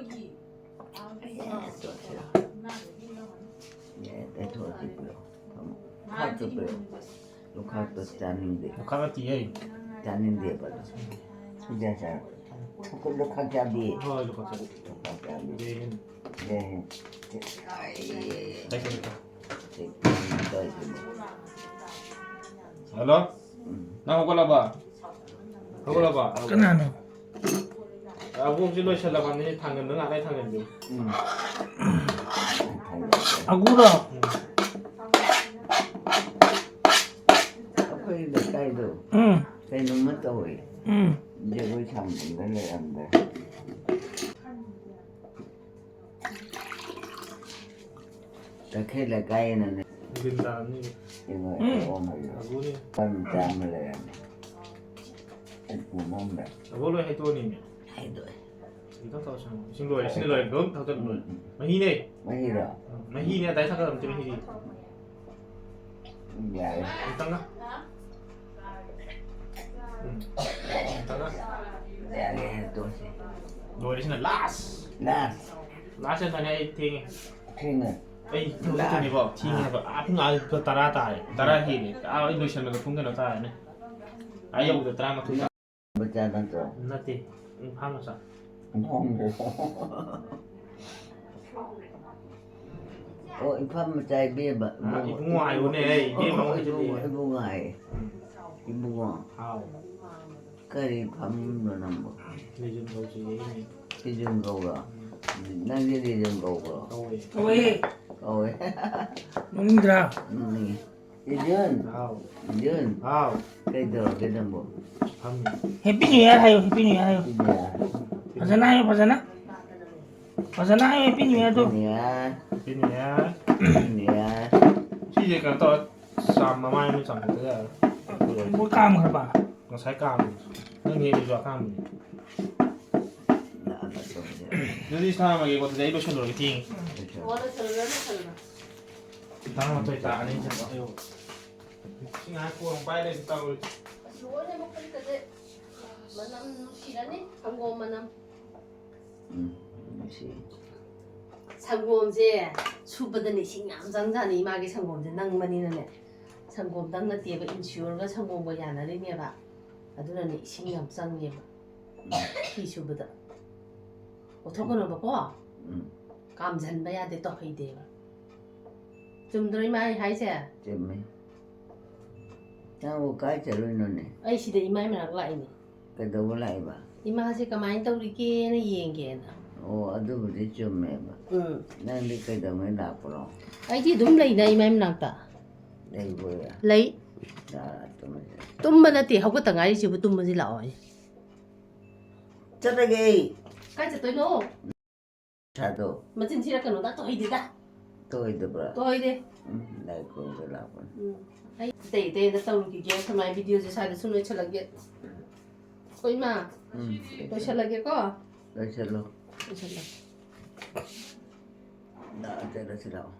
ꯑꯦ, ꯇꯣꯛꯁꯤꯔꯥ? ꯑꯦ, ꯇꯩꯊꯣꯛꯑꯁꯤ ꯄꯤꯔꯛꯑꯣ꯫ ꯐꯛꯇꯨ ꯄꯤꯔꯛꯑꯣ꯫ ꯂꯨꯈꯥꯛꯇꯣ ꯆꯥꯅꯤꯡꯗꯦ꯫ ꯂꯨꯈꯥꯛ ꯅꯠꯇꯤꯌꯦ꯫ ꯆꯥꯅꯤꯡꯗꯦꯕ ꯑꯗꯣ꯫ ꯁꯤꯗ ꯆꯥ-, ꯂꯨꯈꯥꯛ ꯆꯥꯕꯤ꯫ ꯍꯣꯏ, ꯂꯨꯈꯥꯛ ꯆꯥꯕꯤ꯫ ꯂꯨꯈꯥꯛ ꯆꯥꯕꯤ꯫ ꯌꯦꯟ꯫ ꯌꯦꯟ꯫ ꯂꯩꯇꯦ, ꯂꯩꯇꯦ꯫ ꯍꯜꯂꯣ? ꯎꯝ꯫ ꯅꯪ ꯍꯧꯒꯠꯂꯕ? ꯍꯧꯒꯠꯂꯕ? ꯀꯅꯥꯅꯣ? ꯑꯕꯣꯛꯁꯤ ꯂꯣꯏꯁꯜꯂꯕꯅꯤ, ꯊꯥꯡꯒꯟꯗꯣ ꯉꯥꯏꯍꯥꯛ ꯂꯩ ꯊꯥꯡꯒꯟꯕꯤꯌꯨ꯫ ꯎꯝ꯫ ꯑꯒꯨꯔꯣ? ꯎꯝ꯫ ꯑꯩꯈꯣꯏ ꯂꯩꯀꯥꯏꯗꯣ ꯎꯝ꯫ ꯀꯩꯅꯣꯝꯃ ꯇꯧꯋꯦ꯫ ꯎꯝ꯫ ꯖꯒꯣꯏ ꯁꯥꯐꯝꯗ ꯂꯩꯔꯝꯗ꯭ꯔꯦ꯫ ꯇꯈꯦꯜ ꯂꯩꯀꯥꯏꯅꯅꯦ꯫ ꯅꯨꯡꯊꯤꯟ ꯇꯥꯔꯝꯅꯤ꯫ ꯏꯃꯥ ꯎꯝ꯫ ꯏꯄꯥ ꯑꯣꯟꯕꯗꯣ꯫ ꯑꯗꯨꯅꯦ꯫ ꯅꯨꯄꯥ ꯃꯆꯥ ꯑꯃ ꯂꯩꯔꯝꯃꯦ꯫ ꯑꯩ ꯄꯨꯝꯃꯝꯕ꯫ ꯑꯕꯣꯛ ꯂꯣꯏ ꯍꯩꯗꯣꯛꯑꯅꯤꯅꯦ꯫ ꯍꯩꯗꯣꯛꯑꯦ꯫ ꯈꯤꯇꯪ ꯇꯧꯔ ꯁꯪꯉꯣ꯫ ꯏꯁꯤꯡ ꯂꯣꯏꯔꯦ, ꯏꯁꯤꯡ ꯂꯣꯏꯔꯦ꯫ ꯑꯗꯨꯝ ꯊꯛꯆꯜꯂꯨ ꯂꯣꯏꯔꯦ꯫ ꯎꯝ, ꯎꯝ꯫ ꯃꯍꯤꯅꯦ꯫ ꯃꯍꯤꯔꯣ? ꯎꯝ, ꯃꯍꯤꯅꯦ꯫ ꯑꯗꯥꯏ ꯊꯛꯀꯗꯕ ꯅꯠꯇꯦ ꯃꯍꯤꯗꯤ꯫ ꯎꯝ, ꯌꯥꯔꯦ꯫ ꯑꯃꯨꯛꯇꯪꯒ꯫ ꯎꯝ꯫ ꯑꯃꯨꯛꯇꯪꯒ꯫ ꯌꯥꯔꯦ, ꯇꯣꯛꯑꯁꯤ꯫ ꯂꯣꯏꯔꯦ ꯁꯤꯅ last꯫ Last꯫ Last ꯅꯠꯇ꯭ꯔꯅꯦ ꯑꯩ ꯊꯦꯡꯉꯦ꯫ ꯊꯦꯡꯉꯦ꯫ ꯑꯩ ꯊꯕꯛ ꯆꯠꯇꯣꯏꯅꯤꯀꯣ꯫ ꯊꯦꯡꯉꯦꯕ꯫ ꯑꯥ, ꯄꯨꯡ ꯑꯥ ꯇꯔꯥ ꯇꯥꯔꯦ꯫ ꯇꯔꯥ ꯍꯦꯜꯂꯦ꯫ ꯑꯥ, ꯑꯩ ꯂꯣꯏꯁꯟꯕꯗ ꯄꯨꯡ ꯀꯩꯅꯣ ꯇꯥꯔꯅꯤ꯫ ꯑꯥ ꯌꯧꯕꯗ ꯇꯔꯥꯃꯥꯊꯣꯏ ꯇꯥ-, ꯃꯆꯥ ꯅꯠꯇ꯭ꯔꯣ? ꯅꯠꯇꯦ꯫ ꯏꯝꯐꯥꯜ ꯃꯆꯥ꯫ ꯏꯝꯐꯥꯜ ꯃꯆꯥ꯫ ꯑꯣ, ꯏꯝꯐꯥꯜ ꯃꯆꯥ ꯏꯕꯦꯝꯃ꯫ ꯑꯥ, ꯏꯕꯨꯡꯉꯣ ꯍꯥꯏꯌꯨꯅꯦ, ꯏꯕꯦꯝꯃ ꯍꯣꯏꯗꯨꯗꯤ꯫ ꯏꯕꯨꯡꯉꯣ, ꯏꯕꯨꯡꯉꯣ ꯍꯥꯏꯌꯦ꯫ ꯎꯝ꯫ ꯏꯕꯨꯡꯉꯣ꯫ ꯍꯥꯎ꯫ ꯀꯔꯤ ꯐꯝꯃꯤꯅꯣ ꯅꯪꯕꯣ? ꯂꯤꯖꯨꯝ ꯀꯧꯁꯤꯌꯦ꯫ ꯂꯤꯖꯨꯝ ꯀꯧꯕ꯭ꯔꯣ? ꯎꯝ꯫ ꯅꯪꯗꯤ ꯂꯤꯖꯨꯝ ꯀꯧꯕ꯭ꯔꯣ? ꯀꯧꯋꯦ꯫ ꯀꯧꯋꯦ꯫ ꯀꯧꯋꯦ꯫ ꯅꯣꯛꯅꯤꯡꯗ꯭ꯔꯥ? ꯅꯣꯛꯅꯤꯡꯉꯤ꯫ ꯏꯖꯨꯟ꯫ ꯍꯥꯎ꯫ ꯏꯖꯨꯟ꯫ ꯍꯥꯎ꯫ ꯀꯩꯗꯧꯔꯒꯦ ꯅꯪꯕꯣ? ꯐꯝꯃꯤ꯫ Happy New Year ꯍꯥꯏꯌꯨ, Happy New Year ꯍꯥꯏꯌꯨ꯫ Happy New Year꯫ ꯐꯖꯅ ꯍꯥꯏꯌꯨ, ꯐꯖꯅ꯫ ꯐꯖꯅ ꯍꯥꯏꯌꯨ, Happy New Year ꯗꯣ꯫ Happy New Year꯫ Happy New Year꯫ Happy New Year꯫ ꯁꯤꯁꯦ ꯀꯩꯅꯣ ꯇꯧꯔ ꯆꯥꯝ-, ꯃꯃꯥꯏ ꯑꯃ ꯆꯥꯝꯊꯣꯛꯇ ꯌꯥꯔꯣꯏ꯫ ꯑꯃꯨꯛ ꯀꯥꯝꯈ꯭ꯔꯕ? ꯉꯁꯥꯏ ꯀꯥꯝꯃꯤ꯫ ꯅꯪ ꯍꯦꯛ ꯏꯁꯨ ꯑꯀꯥꯝꯕꯅꯤ꯫ ꯑꯗꯨꯗꯤ ꯊꯝꯃꯒꯦꯀꯣ, ꯑꯗꯨꯗꯤ ꯑꯩ ꯂꯣꯏꯁꯜꯂꯨꯔꯒꯦ, ꯊꯦꯡꯉꯦ꯫ ꯑꯣ, ꯂꯣꯏꯁꯜꯂꯨꯔꯣ, ꯂꯣꯏꯁꯜꯂꯨꯔꯣ꯫ ꯇꯔꯥꯃꯥꯊꯣꯏ ꯇꯥꯔꯅꯤ, ꯏꯆꯟ꯫ ꯑꯌꯣ꯫ ꯁꯤ ꯉꯥꯏꯍꯥꯛ ꯐꯣꯟ ꯄꯥꯏ ꯂꯩꯁꯤ ꯇꯧꯔꯤ꯫ ꯑꯁ, ꯂꯣꯏꯅꯃꯛ ꯐꯨꯔꯤꯠꯀꯁꯦ ꯃꯅꯝ ꯅꯨꯡꯁꯤꯔꯅꯤ, ꯁꯪꯒꯣꯝ ꯃꯅꯝ꯫ ꯎꯝ, ꯅꯨꯡꯁꯤ꯫ ꯁꯪꯒꯣꯝꯁꯦ ꯁꯨꯞꯄꯗꯅꯦ ꯏꯁꯤꯡ ꯌꯥꯝ ꯆꯪꯖꯥꯠꯅꯤ, ꯏꯃꯥꯒꯤ ꯁꯪꯒꯣꯝꯁꯦ ꯅꯪꯕꯅꯤꯅꯅꯦ꯫ ꯁꯪꯒꯣꯝꯗꯪ ꯅꯠꯇꯦꯕ, ꯏꯟꯁꯤꯌꯣꯔꯒ ꯁꯪꯒꯣꯝꯒ ꯌꯥꯅꯔꯤꯅꯦꯕ꯫ ꯑꯗꯨꯅꯅꯦ ꯏꯁꯤꯡ ꯌꯥꯝ ꯆꯪꯉꯦꯕ ꯐꯤ ꯁꯨꯕꯗ꯫ ꯑꯣꯊꯣꯛꯀꯅꯣꯕꯀꯣ꯫ ꯎꯝ꯫ ꯀꯥꯝꯖꯟꯕ ꯌꯥꯗꯦ, ꯇꯧꯍꯩꯗꯦꯕ꯫ ꯆꯨꯝꯗ꯭ꯔꯣ ꯏꯃꯥ ꯑꯩ ꯍꯥꯏꯁꯦ? ꯆꯨꯝꯃꯦ꯫ ꯅꯪꯕꯨ ꯀꯥꯏ ꯆꯠꯂꯨꯏꯅꯣꯅꯦ? ꯑꯩ ꯁꯤꯗ ꯏꯃꯥꯏ ꯃꯅꯥꯛ ꯂꯥꯛꯏꯅꯦ꯫ ꯀꯩꯗꯧꯕ ꯂꯥꯛꯏꯕ? ꯏꯃꯥꯁꯦ ꯀꯃꯥꯏꯅ ꯇꯧꯔꯤꯒꯦꯅ ꯌꯦꯡꯒꯦꯅ꯫ ꯑꯣ, ꯑꯗꯨꯕꯨꯗꯤ ꯆꯨꯝꯃꯦꯕ꯫ ꯎꯝ꯫ ꯅꯪꯗꯤ ꯀꯩꯗꯧꯉꯩ ꯂꯥꯛꯄ꯭ꯔꯣ? ꯑꯩꯗꯤ ꯑꯗꯨꯝ ꯂꯩꯗ ꯏꯃꯥꯏ ꯃꯅꯥꯛꯇ꯫ ꯂꯩꯕꯣꯏ꯫ ꯂꯩ꯫ ꯂꯥꯛꯑ ꯇꯨꯝꯃꯁꯦ꯫ ꯇꯨꯝꯕ ꯅꯠꯇꯦ, ꯍꯧꯒꯠꯇ ꯉꯥꯏꯔꯤꯁꯤꯕꯨ ꯇꯨꯝꯕꯁꯤ ꯂꯥꯛꯑꯣ ꯍꯥꯏ꯫ ꯆꯠꯂꯒꯦ ꯑꯩ꯫ ꯀꯥꯏ ꯆꯠꯇꯣꯏꯅꯣ? ꯁꯥꯗꯣ꯫ ꯃꯆꯤꯟ ꯊꯤꯔꯛꯀꯅꯨꯗ, ꯇꯧꯍꯩꯗꯦꯗ꯫ ꯇꯧꯍꯩꯗꯕ꯭ꯔꯥ? ꯇꯧꯍꯩꯗꯦ꯫ ꯎꯝ, ꯂꯥꯏ ꯈꯨꯔꯨꯝꯕ ꯂꯥꯛꯄꯅꯤ꯫ ꯎꯝ꯫ ꯑꯩ ꯑꯇꯩ ꯑꯇꯩꯗ ꯇꯧꯔꯨꯈꯤꯒꯦ, ꯑꯩꯈꯣꯏ ꯃꯥꯏ ꯚꯤꯗꯤꯑꯣꯁꯦ ꯁ꯭ꯋꯥꯏꯗ ꯁꯨꯝ ꯂꯣꯏꯁꯤꯜꯂꯒꯦ꯫ ꯍꯣꯏ ꯏꯃꯥ, ꯎꯝ, ꯂꯣꯏꯁꯤꯜꯂꯒꯦꯀꯣ꯫ ꯂꯣꯏꯁꯤꯜꯂꯣ꯫ ꯂꯣꯏꯁꯤꯜꯂꯣ꯫ ꯂꯥꯛꯑꯣ, ꯆꯠꯂꯁꯤ ꯂꯥꯛꯑꯣ꯫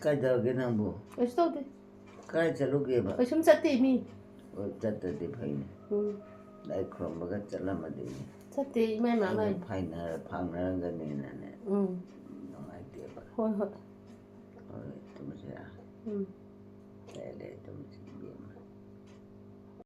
ꯀꯩꯗꯧꯔꯒꯦ ꯅꯪꯕꯨ? ꯀꯩꯁꯨ ꯇꯧꯗꯦ꯫ ꯀꯥꯏ ꯆꯠꯂꯨꯒꯦꯕ? ꯀꯩꯁꯨꯝ ꯆꯠꯇꯦ ꯃꯤ꯫ ꯑꯣ, ꯆꯠꯇꯗꯤ ꯐꯩꯅꯦ꯫ ꯎꯝ꯫ ꯂꯥꯏ ꯈꯨꯔꯨꯝꯕꯒ ꯆꯠꯂꯝꯃꯗꯤꯅꯦ꯫ ꯆꯠꯇꯦ ꯏꯃꯥ ꯏꯃꯥ ꯑꯩꯅ ꯂꯥꯏ꯫ ꯐꯥꯏꯅꯔ-, ꯐꯥꯡꯅꯔꯝꯒꯅꯤꯅꯅꯦ꯫ ꯎꯝ꯫ ꯅꯨꯡꯉꯥꯏꯇꯦꯕ꯫ ꯍꯣꯏ ꯍꯣꯏ꯫ ꯍꯣꯏ, ꯇꯨꯝꯃꯁꯤꯔꯥ? ꯎꯝ꯫ ꯂꯩ, ꯂꯩ, ꯇꯨꯝꯃꯁꯤ꯫